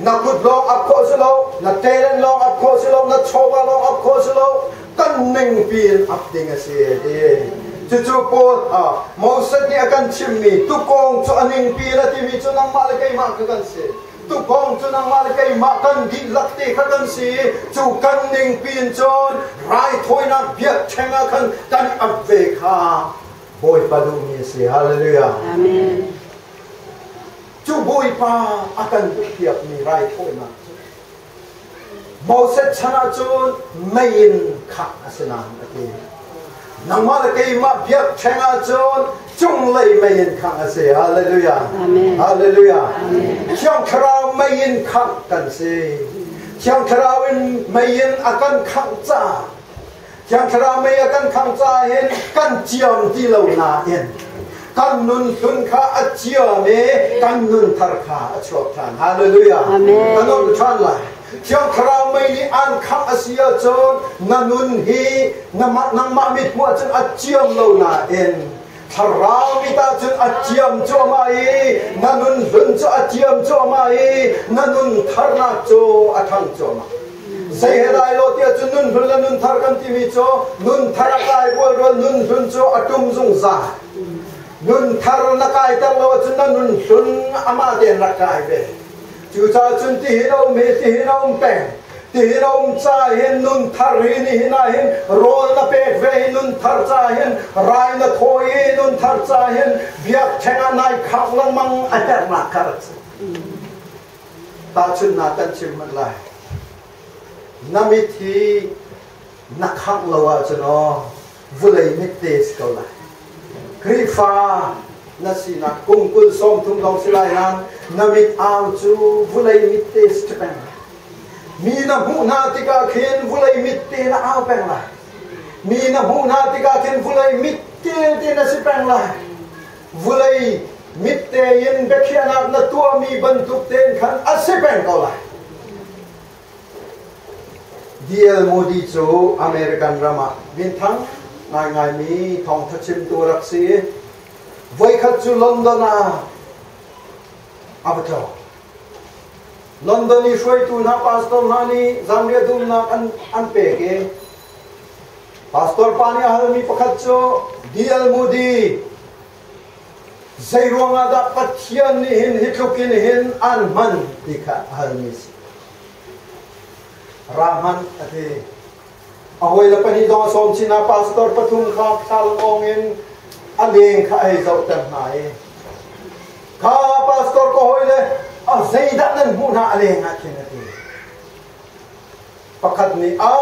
Na kut lawng ap khawh si lo, na talent lawng ap khawh si lo, na chawva lawng ap khawh si lo, kan ningpi in ap ding a si ti. Cucu Paul Moses nih a kan chimmi tukawng cu a ningpi in a timi cu nangmah le keimah kha kan si. Tukawng cu nangmah le keimah kan dihlak te kha kan si. Cu kan ningpi in cun raithawinak biakṭheng ah khan kan ap ve kha Bawipa duhmi a si. Hallelujah. Amen. Cu Bawipa a kan duhpiakmi raithawinak cu Moses chan ahcun mei in khangh a si nain a ti. Nangmah le keimah biakṭheng ahcun cunglei mei in khangh a si. Hallelujah. Amen. Hallelujah. Amen. Thiang Thlarau mei in khangh kan si. Thiang Thlarau in mei in a kan khangh caah Thiang Thlarau mei a kan khangh caah hin kan ciam ti lo nain kan nun hlun kha a ciam i kan nun thar kha a chuak ṭhan. Hallelujah. Amen. Ka nun ṭhan lai. Thiang Thlarau mei nih an khangh a si ahcun na nun hi nangmah mit hmuh ahcun a ciam lo nain Thlarau mit ahcun a ciam cuahmah i na nun hlun cu a ciam cuahmah i na nun tharnak cu a ṭhang cuahmah. Zei he dai lo tiah cun nun hlun le nun thar kan timi cu nun thar a kai rualrual nun hlun cu a ṭum zungzal. Nun thar na kaiter lo ahcun na nun hlun amah tein rak kai ve. Cucaah cun tihin a um hi tihin a um peng. Tihin a um ca hin nun thar hi nihin ah hin rawl na pek ve hi nun thar ca hin rai na thawi i nun thar ca hin biakṭheng ah nai khak lengmang a herhnak kha rak si. Tahchunhnak kan chim hmanh lai. Na mit hi na khangh lo ahcun aw vulei mit te si ko lai. Khrihfa na sinak kum 20 30 lawng si lai nain na mit au cu vulei mit te si peng lai. Mi na hmuh hna tikah khin vulei mit te na au peng lai. Mi na hmuh hna tikah khin vulei mit te te na si peng lai. Vulei mit tein biakhiahnak na tuahmi bantuk tein khan a si peng ko lai. D.L. Moody cu American ram ah minthang ngaingaimi thawngtha chimtu rak si. Voikhat cu London ah a va tlawng. London i hruaitu hna pastor hna nih zanriah dumnak an pek i pastor pa nih a halmi pakhat cu D.L. Moody zei ruangah dah Pathian nih hin hi tluk in hin an hman ti kha a halmi si. Ra hmanh a ti. A hawile pahnih zong a sawm chin ah pastor pathum kha thlalangawng in a leng kha a hei zohter hna i kha pastor ka hawile a zeidah nan hmuh hna a leng ah khin a ti. Pakhat nih a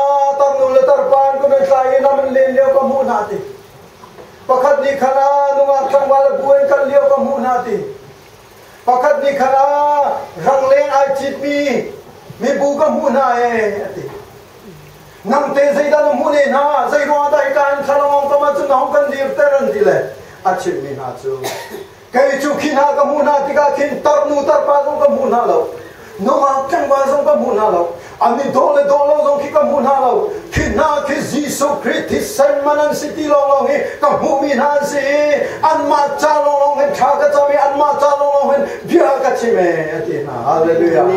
tarnu le tarpa an kun an tlai i lam an len lio ka hmuh hna ti. Pakhat nih khan a nungak tlangval a bu an kal lio ka hmuh hna ti. Pakhat nih khan a rangleng ai citmi mibu ka hmuh hna ee a ti. Nang te zeidah na hmuh ne hna? Zei ruangah dah hika in thlalangawng kam ahcun na hong kan dirter an ti le a chimhmi hna cu Kei cu khi hna ka hmuh hna tikah khin tarnu tarpa zong ka hmu hna lo. Nungak tlangval zong ka hmu hna lo. An i dawh le dawh lo zong khi ka hmu hna lo. Khi hna khi Jesuh Khrih thisen man an si ti lawnglawng hi ka hmuhmi hna an si i anmah ca lawnglawng hin thla ka cam i anmah ca lawnglawng hin bia ka chim e a ti hna. Hallelujah.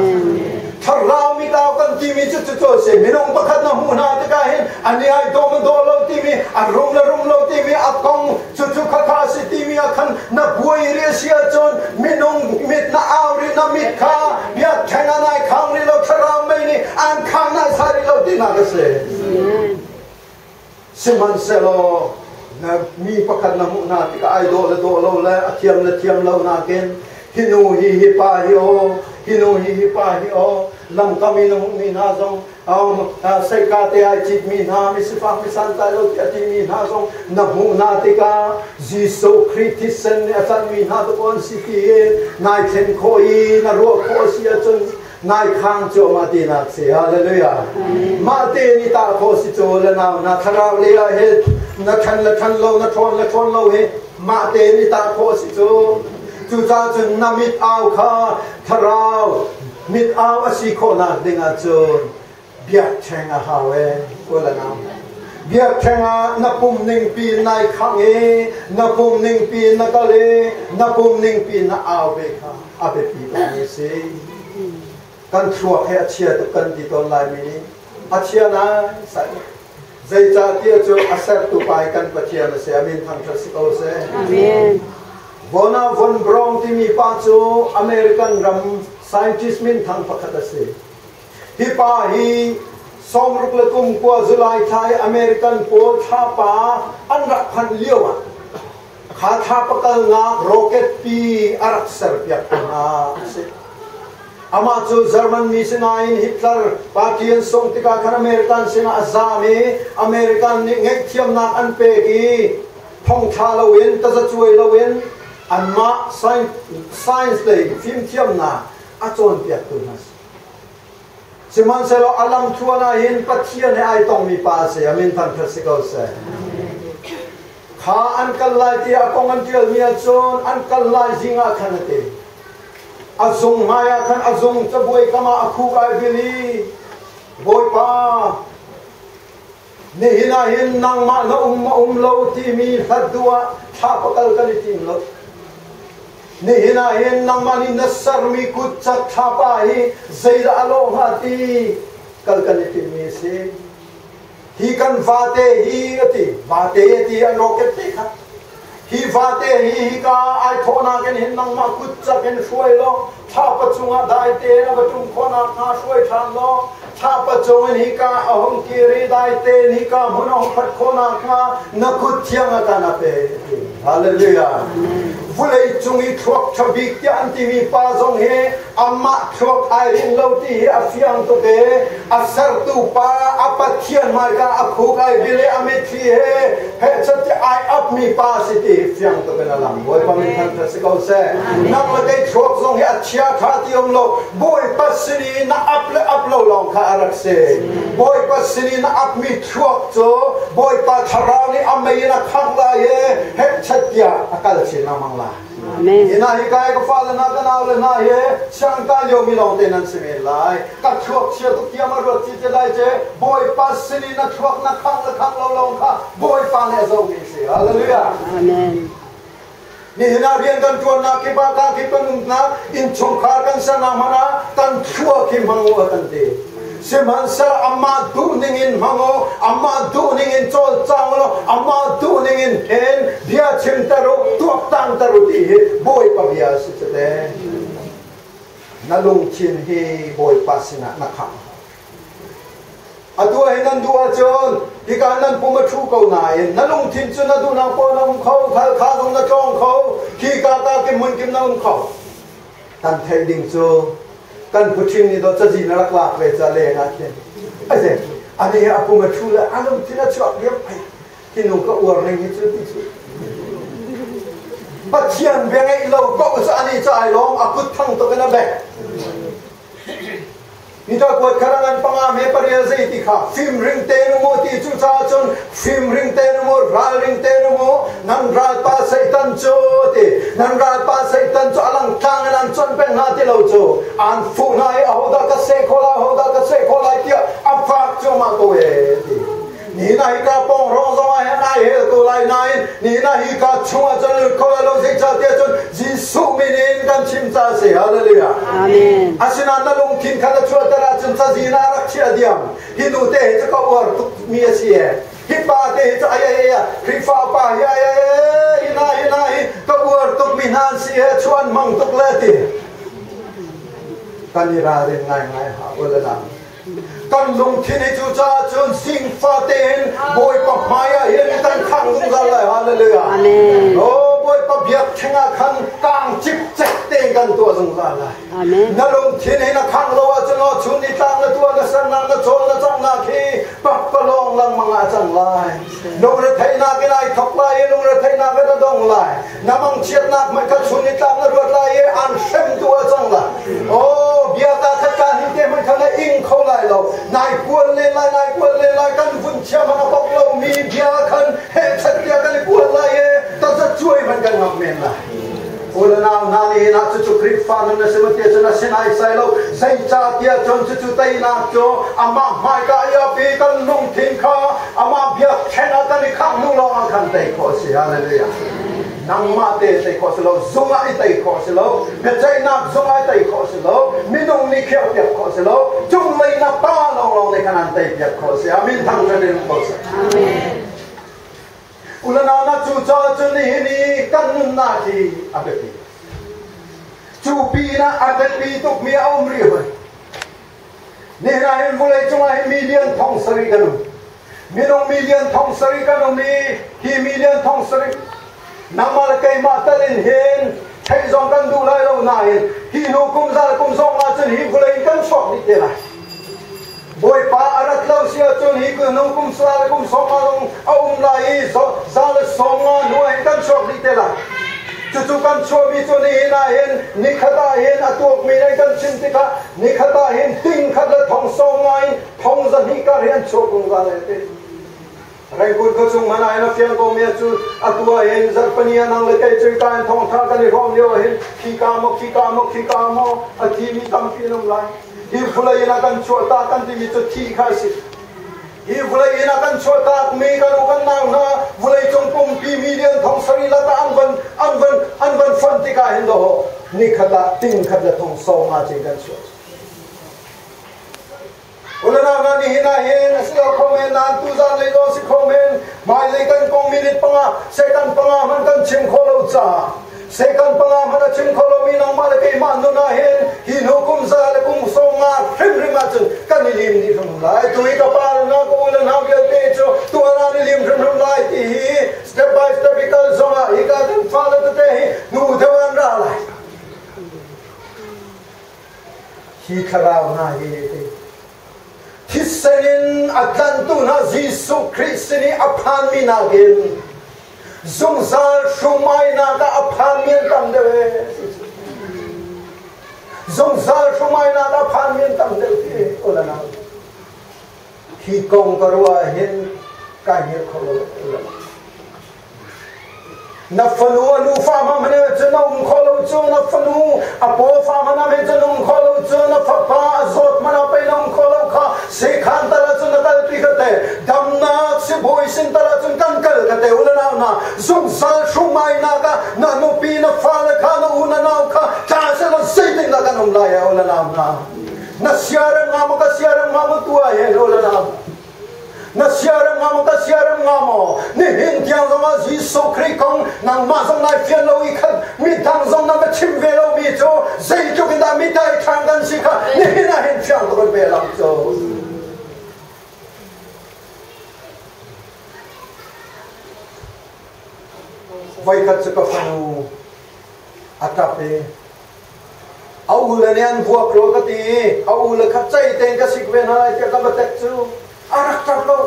Thlarau mitau kan timi cu cucu a si. Minung pakhat na hmuh hna tikah hin an i ai dawm dawh lo timi, an rum le rum lo timi, a kong cucu khakha a si timi ah khan na buai rih a si ahcun minung mit na au rih na mit kha biakṭheng ah nai khang rih lo thlarau mei nih an khang nai sai rih lo tinak a si. Sihmanhsehlaw na mi pakhat na hmuh hna tikah ai dawh le dawh lo le a thiam le thiam lo nakin hi nu hi hi pa hi aw hi nu hi hi pa hi aw lamkam i na hmuhmi hna zong seika te ai citmi hna misifak misantlai lo tiah timi hna zong na hmuh hna tikah Jesuh Khrih thisen nih a tlanhmi hna tu an si ti nai thlen khawh i na ruah khawh a si ahcun nai khang cuahmah tinak si hallelujah mah te ni ta kho si cu le nau na thlarau le ah he na than le than lo na thawn le thawn lo hi mah te ni ta kho si cu cucaah cun na mit au kha thlarau mit au a si khawhnak ding ah cun biakṭheng a hau e ula nau biakṭheng ah na pum ning pi nai khang i na pum ning pi na kal i na pum ning pi na au ve kha a biapi tukmi a si kan thluak he a chia tuk kan ti tawn laimi nih a chia nai sai zeicahtiah cu a sertu pa hi kan Pathian a si a min thangṭhat si ko seh Amen. Wernher von Braun timi pa cu American ram scientist minthang pakhat a si Hi pa hi sawmruk le kum kua July thla i American pawl thlapa an rak phanh lio ah Kha thlapa kalnak rocket pi a rak serpiak tu hna a si. Amah cu German mi si nain Hitler party an sungh tikah khan American sinah a zaam i American nih ngaihthiamnak an pek i thongthla loin tazacuai loin anmah science lei fimthiamnak a cawnpiaktu hna si. Sihmanhsehlaw a lamthluan ah hin Pathian he ai tongmi pa a si. A min thangṭhat si ko seh. Kha an kal lai tiah a kong an ṭialmi ahcun an kal lai zing ah khan a ti. A zung hmai ah khan a zung cabuai kam ah a khuk ai bil i Bawipa, nihin ah hin nangmah na um ma um lo timi hlat duh ah thla pakal kan i tim lo. Nihin ah hin nangmah nih na sermi kut cak thlapa hi zeidah a lawh hnga ti kal kan i timmi a si. Hi kan vate hi a ti, vate a ti an rocket te kha. Hi vate hi hika ai thawhnak in hin nangmah kut cak in hruai law thlapa cungah dai tein a va ṭum khawhnak hnga hruai ṭhan law thlapa cung in hika a hung kir i dai tein hika hmun a hung phat khawhnak hnga na kut thiang a kan a pe. Hallelujah. Vulei cung i thluak ṭha bik tiah an timi pa zong hi amah thluak ai rin lo ti hi a fiang tuk e. A sertu pa a Pathian hmaika a khuk ai bil i a mitthli he hehchat ai apmi pa si ti hi fiang tuk in a lang. Bawipa min thangṭhat si ko seh. Nang le kei thluak zong hi a chia ṭha ti um lo. Bawipa sin i na ap le ap lo lawng kha a rak si. Bawipa sin i na apmi thluak cu Bawipa thlarau nih a mei in a khangh lai i hehchat tiah a kal chin lengmang lai. Amen. Ina hi kai ka fale hna ka nau le hna hi siang kai lio mi lawng te nan si men lai. Ka thluak chia tuk tiam a ruat ci te lai che Bawipa sin i na thluak na khang le khang lo lawng kha Bawipa nih a zoh mi si. Hallelujah. Amen. Nihin ah rian kan ṭuannak kip ah ka kip kan umnak innchungkhar kan sernak hmanh ah kan thluak hi hmang u a kan ti. Sihmanhsehlaw amah duh ning in hmang u, amah duh ning in cawlcang u law amah duh ning in hen bia chimter u, tuaktanter u ti hi Bawipa bia a si cu te. Na lungthin hi Bawipa sinah na khangh. Atu ah hin nan duh ahcun hika nan pum a ṭhu ko nain na lungthin cu na duhnak paoh na um kho, khal kha zong na tlawng kho, khika ka kim hmun kim na um kho. Kan theih ding cu kan phuṭhing nih dawh cazi na rak lak ve ca leng ah khin aze ani a pum a ṭhu le a lungthin a chuak diam ai hi nu ka uar ning hi cu ti cu Pathian bia ngeih lo ko cu ani ca ai lawm a kut thang tuk in a bek. Nita kuat kha ngan panga me parial zei ti kha fimring te nu mu ti cu ca cun fimring te nu mu ralring te nu mu nan ralpa Satan cu ti nan ralpa Satan cu alang tlang in an chon peng hna ti lo cu an fuh hna i ahodah ka seh kho lai ahodah ka seh kho lai tiah a fak cuahmah ko e ti. Ni na hi ka pawng hrawng zong ah hin ai hel ko lai nain ni na hi ka chungah cun lut kho lai lo zeicahtiah cun Jesuh min in kan chim ca a si. Hallelujah. Amen. Asinain na lungthin kha na chuahter ahcun cazi na rak chiah diam. Hi nu te hi cu ka uar tuk mi a si e. Hi pa te hi cu ai ai ai Khrihfa pa hi ai ai ai hi na hi na hi ka uar tuk mi hna an si e chuan mang tuk le ti. Kan i ralrin ngaingai ha ulalang. Kan lungthin hi cucaah cun singfa tein Bawipa hmaiah hin kan khang zungzal lai. Hallelujah. Amen. Oh, Bawipa biakṭheng ah khan kang cikcek tein kan tuah zungzal lai. Amen. Na lungthin hi na khang lo ahcun aw chun ni tlang na tuah na sernak na chawl na canghnak hi pakpalawng lengmang ah cang lai. Lungretheihnak in ai thok lai i lungretheihnak in a dong lai. Na mangchiatnak hmanh kha chun ni tlak na ruat lai i an hremtu a cang lai. Oh, bia ta khat ka ni te hmanh kha na ing kho lai lo. Nai kual len lai, nai kual len lai, kan vun chia hmanh a bok lomi bia khan hehchat bia kan i kual lai i tazat cuai hmanh kan ngam men lai. Ulanau hna nih hin ah cucu Khrihfa nun a si maw tiah cun a si naisai lo. Zeicahtiah cun cucu teinak cu amah hmaika i a pi kan lungthin kha amah biakṭheng ah kan i khangh hnu lawngah khan tei khawh a si. Hallelujah. Nangmah te tei khawh si lo, zung ah i tei khawh si lo, biaceihnak zung ah i tei khawh si lo, minung nih khiahpiak khawh si lo, cunglei na pa lawnglawng nih khan an teipiak khawh si. Amin thangṭhat in um ko seh. Amen. Ulanau na cucaah cun nihin i kan nunnak hi a biapi. Cu pinah a biapi tukmi a um rih hoi. Nihin ah hin vawlei cungah hin million thong sarih kan um. Minung million thong sarih kan um i hi million thong sarih. Nangmah le keimah tal in hin theih zong kan duh lai lo nain hi hnu kum za le kum sawm ahcun hi vawlei in kan chuak dih te lai. Bawipa a rat lo si ahcun hi hnu kum za le kum sawm ah zong a um lai i za le sawm nga hnu ah hin kan chuak dih te lai. Cucu kan chuahmi cu nihin ah hin nikhat ah hin a tuakmi nih kan chim tikah nikhat ah hin ting khat le thong sawm nga in thong 200 kar hi an chuak zungzal ai ti. Rangoon khuachung hmanh ah hin a fiang ko mi cu atu ah hin zarhpini ah nang le kei cu ka in thawngtha kan i hrawm lio ah hin khika maw khika maw khika maw a thi mi tampi an um lai. Hi vawlei in a kan chuahtak kan timi cu thi kha a si. Hi vawlei in a kan chuahtak mi kan u kan nau hna vawlei cung pumpi million thong sarih lakah an van an van an van fonh tikah hin dawh nikhat ah ting khat le thong sawm nga cin kan chuah. Unau hna nihin ah hin a si lo kho men nain tuzan lei lawng si kho men hmailei kan kong minute panga second panga hmanh kan chim khawh lo caah second panga hmanh a chim kho lomi nangmah le keimah nun ah hin hi hnu kum za le kum sawm nga hrimhrim ahcun kan i lim dih hrim lai. Tu hi ka pa le hna ka u le hna vialte cu tuan ah an i lim hrimhrim lai ti hi step by step i kal zongah hika kan fale tete hi hnu deuh an ra lai. Hi thlarau hna hi thisen in a tlantu hna Jesuh Khrih sin i a phanmi nakin zungzal hrumainak ah a phanmi an tam deuh ee. Zungzal hrumainak ah a phanmi an tam deuh ti ulanau. Hi kong ka ruah hin kai hngilh kho lo ulanau. Na fanu a nu fa ma hmanh cun a um kho lo cu na fanu a paw fa hmanh ah cun um kho lo cu na fapa a zawt hmanh ah pei na um kho lo kha sekhan tal ah cun na kalpi ka te damnak sibawi sin tal ah cun kan kal ka te u le nau hna zungzal hrumainak ah na nupi na fale kha na u na nau kha tla selaw zeitin dah kan um lai u le nau hna na siarem nga maw ka siarem nga maw tu ah hen u le nau Na siarem nga maw ka siarem nga maw? Nihin tiang zongah Jesuh Khrih kong nangmah zong nai fian lo i khan midang zong na va chim ve lomi cu zeitluk in dah mi daithlang kan si kha nihin ah hin fiang tuk in ve lang cu. Voikhat cu ka fanu a ṭap i A u le nih an vuak rua ka ti i a u le kha cei tein ka sik ve hna lai tiah ka va tek cu a rak ṭap lo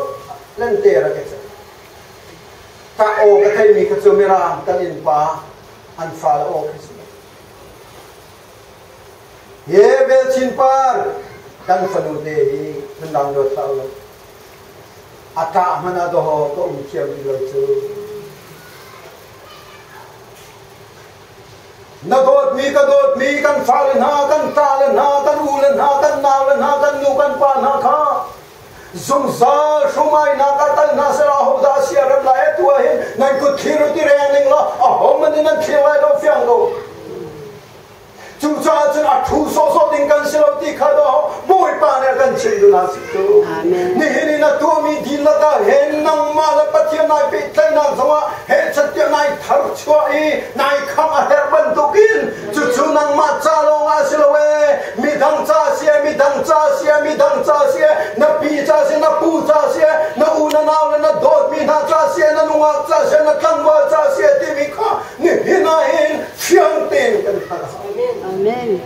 lente rak i cei. Ta aw ka theimi kha cu Mirang kan innpa an fale aw khi si. Ye vel chin par kan fanu te hi phundang luat hlah lo. A ṭah hmanh ah dawh ka um thiam ti lo cu. Na dawtmi ka dawtmi kan fale hna, kan ṭale hna, kan ule hna, kan naule hna, kan nu kan pa hna kha zungzal hrumainak ah tal hna seh ahodah a siarem lai atu ah hin nan kut thlir u ti reng ning law ahohmanh in nan thlir lai lo fiang ko. Cucaah cun a ṭhu sawhsawh ding kan si lo ti kha dawh Bawipa nih a kan chimh duh hna si cu. Nihin in a tuahmi dihlak ah hin nangmah le Pathian nai pehtlaihnak zongah hehchat tiah nai tharchuah i nai khamh a herh bantukin cucu nangmah ca lawngah a si lo ee midang ca a si ee midang ca a si ee midang ca a si ee na pi ca a si na pu ca a si ee na u na nau le na dawtmi hna ca a si ee na nungak ca a si ee na tlangval ca a si ee timi kha nihin ah hin fiang tein kan hngalh. Amen.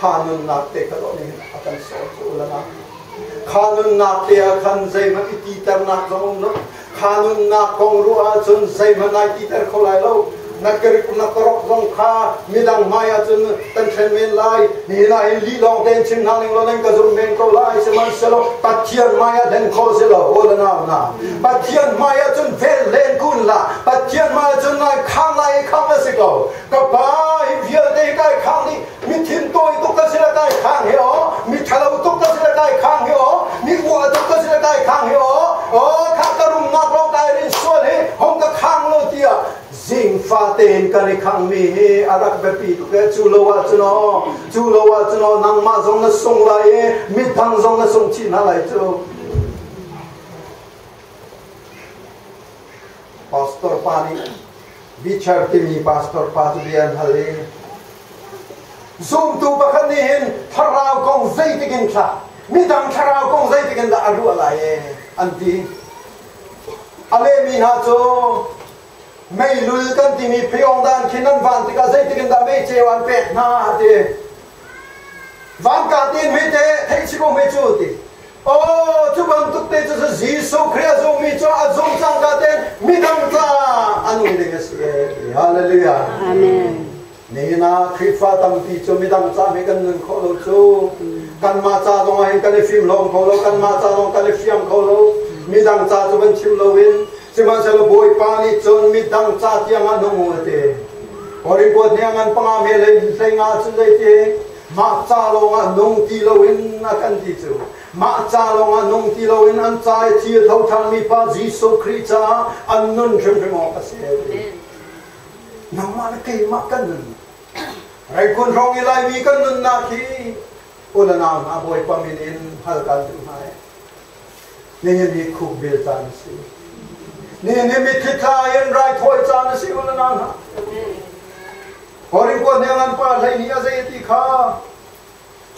Kha nunnak te kha nih a kan sawm cu ulana. Kha nunnak te ah khan zeihmanh i titernak zong um lo. Kha nunnak kong ruah ahcun zeihmanh ai titer kho lai lo. Na kerik na karok zong kha midang hmai ahcun kan thlen men lai. Nihin ah hin lih lawng tein chim hna ning law nan ka zumh men ko lai. Sihmanhsehlaw Pathian hmai ah hlen kho si lo. Aw le nau na. Pathian hmai ah cun vel len kun la. Pathian hmai ah cun nai khang lai i khang a si ko. Ka pa hi vialte hi kai khang dih. Mi thin tawi tuk ka si la kai khang hi aw. Mi ṭhalo tuk ka si la kai khang hi aw. Mi ua tuk ka si la kai khang hi aw. Aw kha ka rumnak lawng kai rin sual hi hong ka khang lo tiah zingfa tein kan i khangmi hi a rak biapi tuk e cu lo ahcun aw cu lo ahcun aw nangmah zong na sung lai i midang zong na sung chih hna lai cu Pastor pa nih Bichar timi pastor pa cu bia an hal i zumtu pakhat nih hin thlarau kong zeitik in thlah midang thlarau kong zeitik in dah a ruah lai e an ti. A lehmi hna cu. Meilul kan timi phiyong dan khi nan van tikah zeitik in dah mei ceu an pek hna ti. Vanka tin mi te theih si ko mi cu ti. Oh, cu bantuk te cu Jesuh Khrih a zummi cu a zum cangka ten midang ca a nung ding a si. Hallelujah. Amen. Nihin ah Khrihfa tampi cu midang ca he kan nun khawh lo cu. Kanmah ca zong ah hin kan i fimhlawm kho lo, kanmah ca zong kan i fiang kho lo. Midang ca cu van chim loin sihmanhsehlaw Bawipa nih cun midang ca tiang ah nung u a ti. Korin kuat nih a ngan panga me hlei hlei nga cun zeiti mah ca lawng ah nung ti loin a kan ti cu. Mah ca lawng ah nung ti loin an ca i thi a tho ṭhanmi pa Jesuh Khrih caah an nun hrimhrim awk a si a ti. Nangmah le keimah kan nun. Reikun hrawng i Laimi kan nunnak hi u le nau hna Bawipa min in hal kan duh hna i nihin hi khukbil caan a si. Nihin hi mitthli thla in raithawi caan a si u le nau hna. Korin kua hniang an pa hlei nih a zei ti kha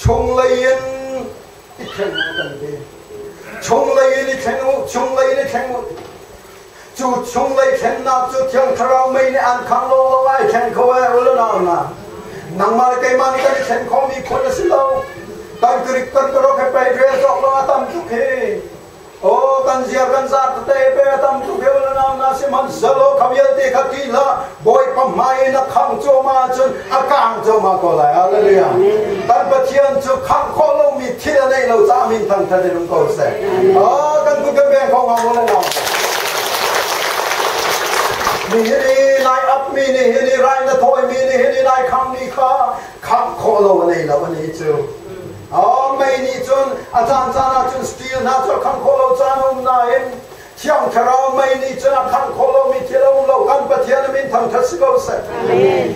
chunglei in i thleng u kan ti. Chunglei in i thleng u, chunglei in i thleng u. Cu chunglei thlennak cu Thiang Thlarau mei nih an khang law ai thleng kho e u le nau hna. Nangmah le keimah nih kan i thlen khomi phun a si lo. Kan Greek kan karok he pei rel cawk lo a tam tuk hi. Aw kan ziar kan zar tete pe a tam tuk he u le nau hna sihmanhsehlaw kha vialte kha ti hlah Bawipa hmai in a khang cuahmah ahcun a kang cuahmah ko lai. Hallelujah. Kan Pathian cu khangh khawh lomi thil a neih lo caah min thangthat in um ko seh. Ah, kan kut kan beng kho hnga maw le nau? Nihin i nai apmi nihin i rai na thawimi nihin i nai khangmi kha khangh khawh lo a nei lo ani cu. Oh, mei nih cun a caan caan ah cun steel hna cu a khangh khawh lo caan a um nain Thiang Thlarau mei nih cun a khangh khawh lomi thil a um lo. Kan Pathian a min thangṭhat si ko seh. Amen.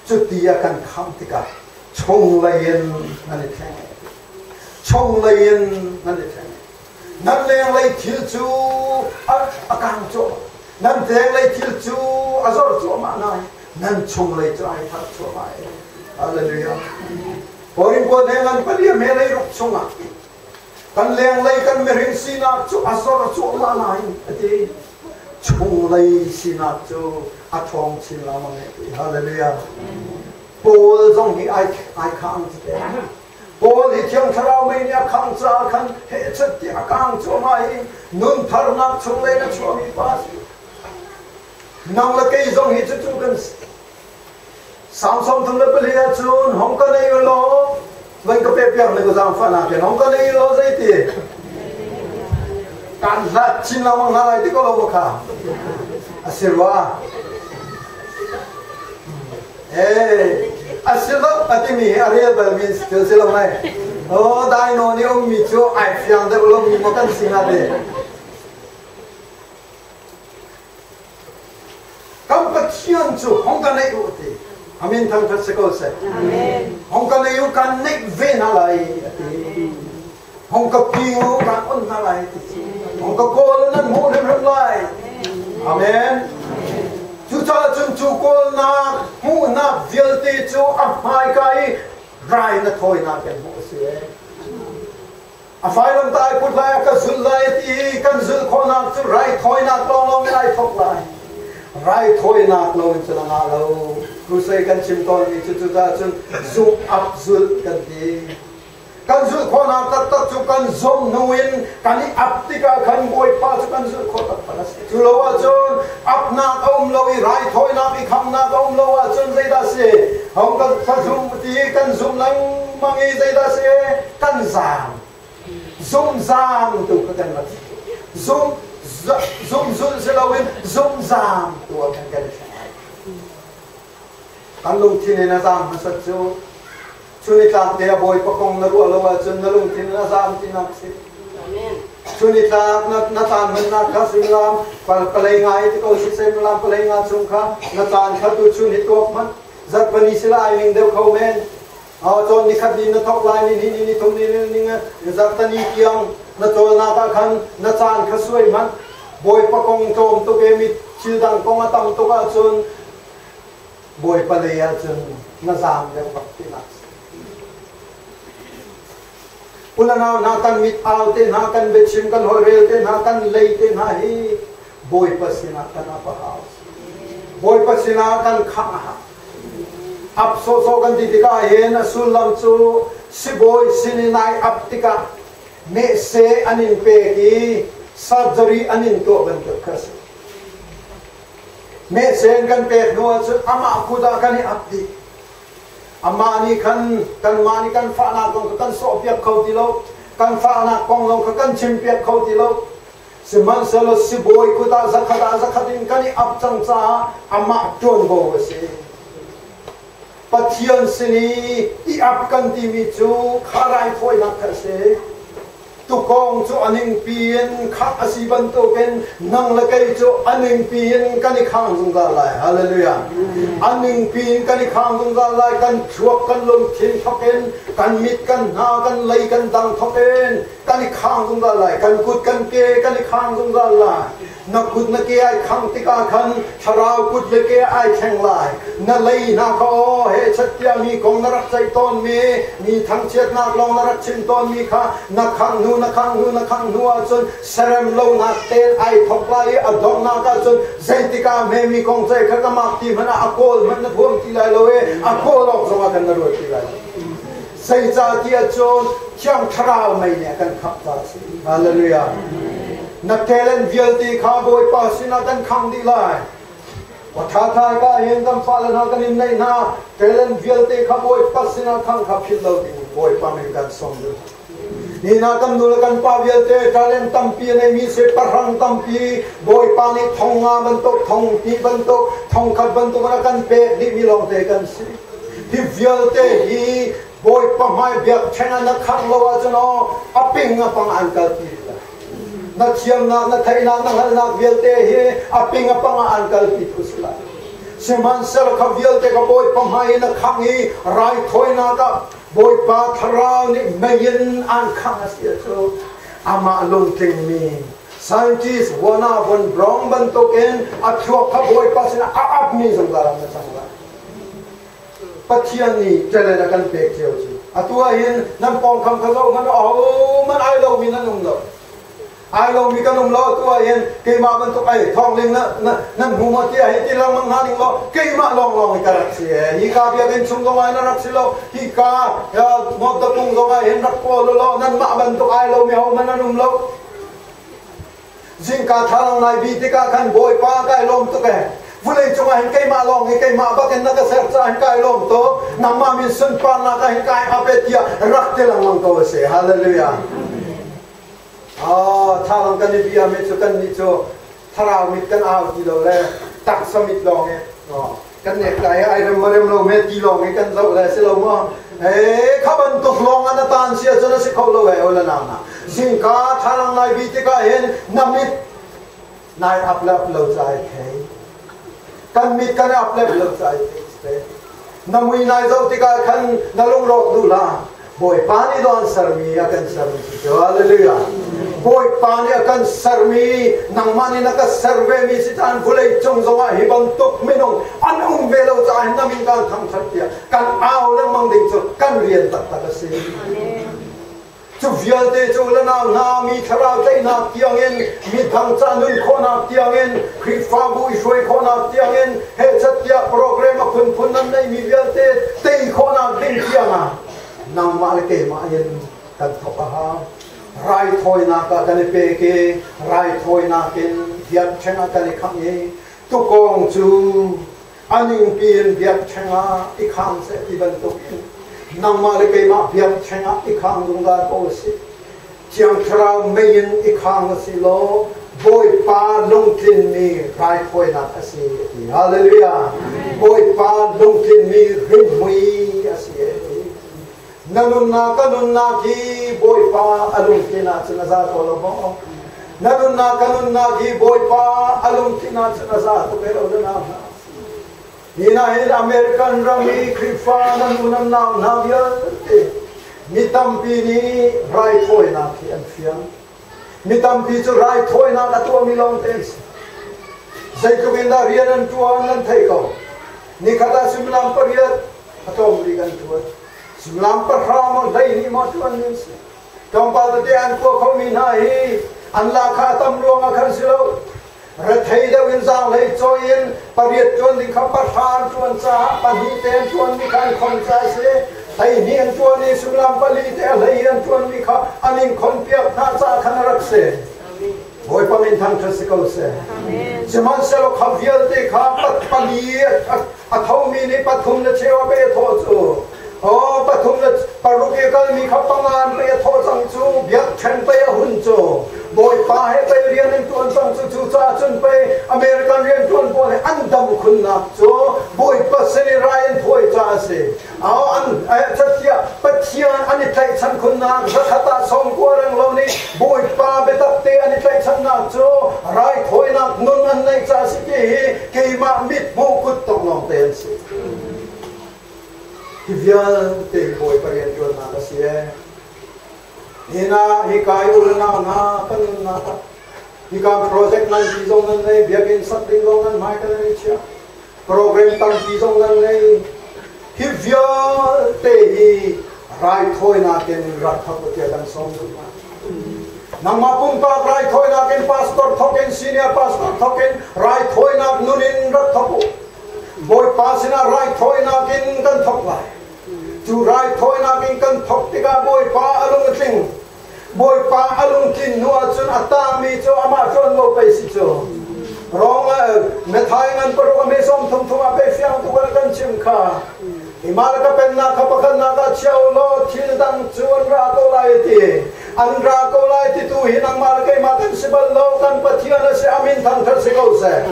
Cuti a kan khamh tikah chunglei in nan i thleng. Chunglei in nan i thleng. Nan lenglei thil cu a kang cuahmah. Nan lenglei thil cu a zor cuahmah nain nan chunglei cu ai thar cuahmah. Hallelujah. Korin kuat he ngan pali me lei ruk chungah Kan lenglei kan mihring sinak cu a zor cuahmah nain a ti. Chunglei sinak cu a ṭhawng chin lengmang e ti. Hallelujah. Paul zong hi ai ai khang cu te. Paul hi Thiang Thlarau mei nih a khang caah khan hehchat ti a kang cuahmah i nun tharnak chunglei na chuahmi pa si. Nang le kei zong hi cucu kan si. Salm 34 ahcun hong ka nei u law van ka pepiak na ka zaangfahnak in hong ka nei u law zeiti kan hlat chin lengmang hna lai ti ko lo kha a si rua eh a si lo a timi hi a rel bal mi thil si lo mai oh dino nih ummi cu ai fiang deuh lo mi maw kan si hnga te Kan Pathian cu hong kan neih u a ti. Amin thangthat si ko seh. Amen. Hong kan neih u kan neih ve hna lai a ti. Hong ka pi u kan on hna lai a ti. Hong ka kawl nan hmuh hrimhrim lai. Amen. Cucaah cun cu kawlnak hmuhnak vialte cu a hmaika i rai na thawinak kan hmuh a si. A failam ta ai put lai a ka zulh lai a ti i kan zulh khawhnak cu raithawinak lawnglawng in ai thawk lai. Raithawinak lo in cun a ngah lo. Crusade kan chim tawnmi cu cucaah cun zumh ap zulh kan ti. Kan zulh khawhnak taktak cu kan zumh hnu in kan i ap tikah khan Bawipa cu kan zulh khawh taktak a si. Cu lo ahcun apnak a um lo i raithawinak i khamnak a um lo ahcun zeidah si? Hong kan zum ti kan zum lengmang i zeidah si? Kan zaam. Zumzaam tu kha kan rak si. Zum zum zulh si loin zumzaam tu ah khan kan i thleng. Kan lungthin in a zaam hmasat cu chun i tlak te a bawipa kong na ruah lo ahcun na lungthin in a zaam tinak si. Chun i tlak na na caan hmannak kha suimilam palei nga i ti ko si suimilam palei nga chung kha na caan kha tu chun hi tuak hmanh zarhpani sila ai ning deuh kho men Cawn nikhat ni na thawk lai ni ni ni thum ni ni ni zarhtani tiang na cawlnak ah khan na caan kha suai hmanh Bawipa kong tlawm tuk e mi thil dang kong a tam tuk ahcun Bawipa lei ahcun na zaam deuh bak tinak Unanau hna kan mit au te hna kan biachim kan holhrel te hna kan lei te hna hi. Bawipa sinah kan ap a hau. Bawipa sinah kan khangh a hau. Ap sawhsawh kan ti tikah hin a sullam cu sibawi sin in ai ap tikah mehseh an in pek i surgery an in tuah bantuk kha a si. Mehseh an kan pek hnu ahcun amah kut ah kan i ap dih. Amah nih khan kanmah nih kan fahnak zong kha kan sawhpiak kho ti lo. Kan fahnak kong zong kha kan chimpiak kho ti lo. Sihmanhsehlaw sibawi kut ah zakhat ah zakhat in kan i ap cang caah amah ṭuanvo a si. Pathian sin i i ap kan timi cu kha raithawinak kha a si. Tukawng cu a ningpi in khangh a si bantukin nang le kei cu a ningpi in kan i khang zungzal lai. Hallelujah. A ningpi in kan i khang zungzal lai. Kan thluak, kan lungthin thawkin, kan mit, kan hna, kan lei, kan dang thawkin kan i khang zungzal lai. Kan kut, kan ke kan i khang zungzal lai. Na kut na ke ai khang tikah khan thlarau kut le ke ai thleng lai. Na lei hna kha aw he chattia mi kong na rak ceih tawn mi, mi thangchiatnak lawng na rak chim tawn mi kha na khang hnu na khang hnu na khang hnu ahcun serem lonak ten ai thok lai i a donghnak ahcun zeitik ah hme mi kong ceih kha ka mak ti hmanh ah a kawl hmanh na thuam ti lai lo i a kawl awk zong ah kan na ruat ti lai lo. Zeicahtiah cun Thiang Thlarau mei nih a kan khamh ca a si. Hallelujah. Na talent vialte kha Bawipa sinah kan khangh dih lai. Tha ka hin kan fale hna kan in neih hna talent vialte kha Bawipa sinah khangh kha philh lo ding Bawipa min kan sawm duh. Ni hna kan nu le kan pa vialte talent tampi a neimi se pahrang tampi Bawipa nih thong nga bantuk thong hnih bantuk thong khat bantuk in a kan pek dihmi lawngte kan si. Hi vialte hi Bawipa hmai biakṭheng ah na khangh lo ahcun aw a ping a pang an kalpi lai. Na thiamnak, na theihnak, na hngalhnak vialte hi a ping a pang ah an kalpi tu si lai. Sihmanhsehlaw kha vialte ka Bawipa hmai in a khangh i raithawinak ah Bawipa thlarau nih mei in an khangh a si ahcun amah lungtlingmi scientist Wona von Braun bantukin a thluak kha Bawipa sinah a apmi zungzal ah na cang lai. Pathian nih ṭelen a kan pek cio cu. Atu ah hin nan pawngkam kha zoh hmanh ahohmanh ai lomi nan um lo. Ai lomi kan um lo atu ah hin keimah bantuk ai thawngling na, na, nan hmu maw tiah hi ti lengmang hna ning law keimah lawnglawng hi ka rak si he. Hi ka biakinn chung zong ah na rak si lo. Hi ka ngawt zong ah hin rak kawl law nanmah bantuk ai lomi hohmanh nan um lo. Zingka thalang nai bi tikah khan Bawipa kai lawm tuk ee. Vulei cungah hin keimah lawng hi keimah bakin na ka ser caah hin kai lawm tuk. Nangmah min sunparnak ah hin kai ap e tiah rak ti lengmang ko a si. Hallelujah. Ah, thalang kan i bia mi cu kan nih cu thlarau mit kan au ti lo le taksa mit lawng i kan nek tai ai rem rem lo me ti lawng i kan zoh le si lo maw eh kha bantuk lawng an tan sia cun a si kho lo he ola na na zingka thalang nai bi tikah hin na mit nai ap le ap lo chai thei kan mit kan ap le lo chai thei na mui nai zoh tikah khan na lungrawk duh la Bawipa nih dawh an sermi a kan sermi si cu. Hallelujah. Bawipa nih a kan sermi nangmah nih na ka ser ve mi si caan vawlei cung zongah hi bantuk minung an um ve lo caah hin na min kan thangthat tiah kan au lengmang ding cu kan rian taktak a si. Cu vialte cu le nau hna mi thlarau tlaihnak tiangin mi dang ca nun khawhnak tiangin Khrihfabu i hruai khawhnak tiangin hehchat tiah program a phunphun nan neihmi vialte tei khawhnak ding tiangah nangmah le keimah in kan thawk a hau. Raithawinak ah kan i pek i raithawinak in biakṭheng ah kan i khangh i tukawng cu a ningpi in biakṭheng ah i khang seh ti bantukin nangmah le keimah biakṭheng ah i khang zungzal ko a si. Thiang Thlarau mei in i khang a si law Bawipa lungtlinmi raithawinak a si a ti. Hallelujah. Bawipa lungtlinmi rimhmui a si a ti. Na nunnak ka nunnak hi Bawipa a lungtlin ahcun a za ko lo maw? Na nunnak ka nunnak hi Bawipa a lungtlin ahcun a za tuk e lo na hna. Hi na hin American ram i Khrihfa nan u nan nau hna vialte mi tampi nih raithawinak hi an fiang. Mi tampi cu raithawinak a tuahmi lawng te an si. Zeitluk in dah rian an ṭuan nan theih ko. Nikhat ah suimilam pariat a tlawm bik an ṭuan. Suimilam pahra maw 12 maw ṭuan an si. Tlawmpal tete an kua khomi hna hi an lahkhah a tam ruangah khan si lo. Rethei deuh in zaanghlei cawi in pariat ṭuan ding kha pahra an ṭuan caah pahnih te an ṭuanmi kha an khon ca a si. 12 an ṭuan i suimilam pali te a hlei an ṭuanmi kha an in khonpiak hna caah khan a rak si. Bawipa min thangṭhat si ko seh. Sihmanhsehlaw kha vialte kha pali a thomi nih pathum le cheu a pe thawh cu. Aw pathum le paruk i kalmi kha panga an pe a thawh cang cu biakṭheng pei a hun cu. Bawipa he pei rian an ṭuan cang cu cucaah cun pei American rianṭuan pawl he an dam khunnak cu Bawipa sin i rai an thawi caah a si. Aw an catiah Pathian an i tlaihchan khunnak zakhat ah sawmkua reng lo nih Bawipa biatak te an i tlaihchannak cu raithawinak nun an neih caah si ti hi keimah mit hmuh kut tong lawng te an si. Hi vialte hi Bawipa rianṭuannak a si ee. Hina hika i unau hna kan nunnak ah hika project nganpi zong nan nei, biakinn sak ding zong nan hmai kan i chiah. Program tampi zong nan ngei. Hi vialte hi raithawinak in rak thawk u tiah kan sawm duh hna. Nangmah pumpak raithawinak in pastor thawk in senior pastor thawk in raithawinak nun in rak thawk u. Bawipa sinah raithawinak in kan thawk lai. Cu raithawinak in kan thawk tikah Bawipa a lung a tling. Bawipa a lungtlin hnu ahcun a tangmi cu amah ṭuanvo pei si cu. Rong methai ngan paruk a me sawm thum thum ah pei fiang tuk in a kan chim kha. Himalaka pennak kha pakhatnak ah chia u law thil dang cu an ra ko lai a ti. An ra ko lai ti tu hi nangmah le keimah kan si bal lo, kan Pathian a si, amin thangṭhat si ko seh.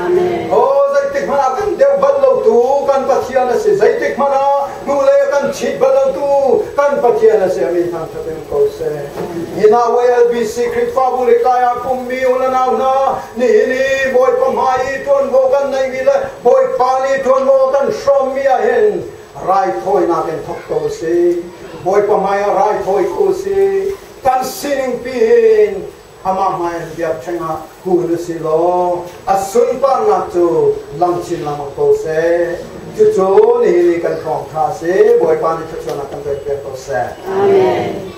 Oh, zeitik hmanh ah kan deuh bal lo tu kan Pathian a si, zeitik hmanh ah hnulei a kan chit bal lo tu kan Pathian a si, amin thangṭhat in ko seh. Hina YLBC Khrihfabu le kai ah pummi u le nau hna, nihin i Bawipa hmai i ṭuanvo kan neihmi le Bawipa nih ṭuanvo a kan hrawmmi ah hin raithawinak in thawk ko si. Bawipa hmai ah raithawi ko si. Kan sining pi hin amah hmai in biakṭheng ah kun u si law a sunparnak cu lang chin lengmang ko seh. Cucu nihin i kan thawngṭha a si. Bawipa nih thluachuahnak kan pek piak ko seh. Amen.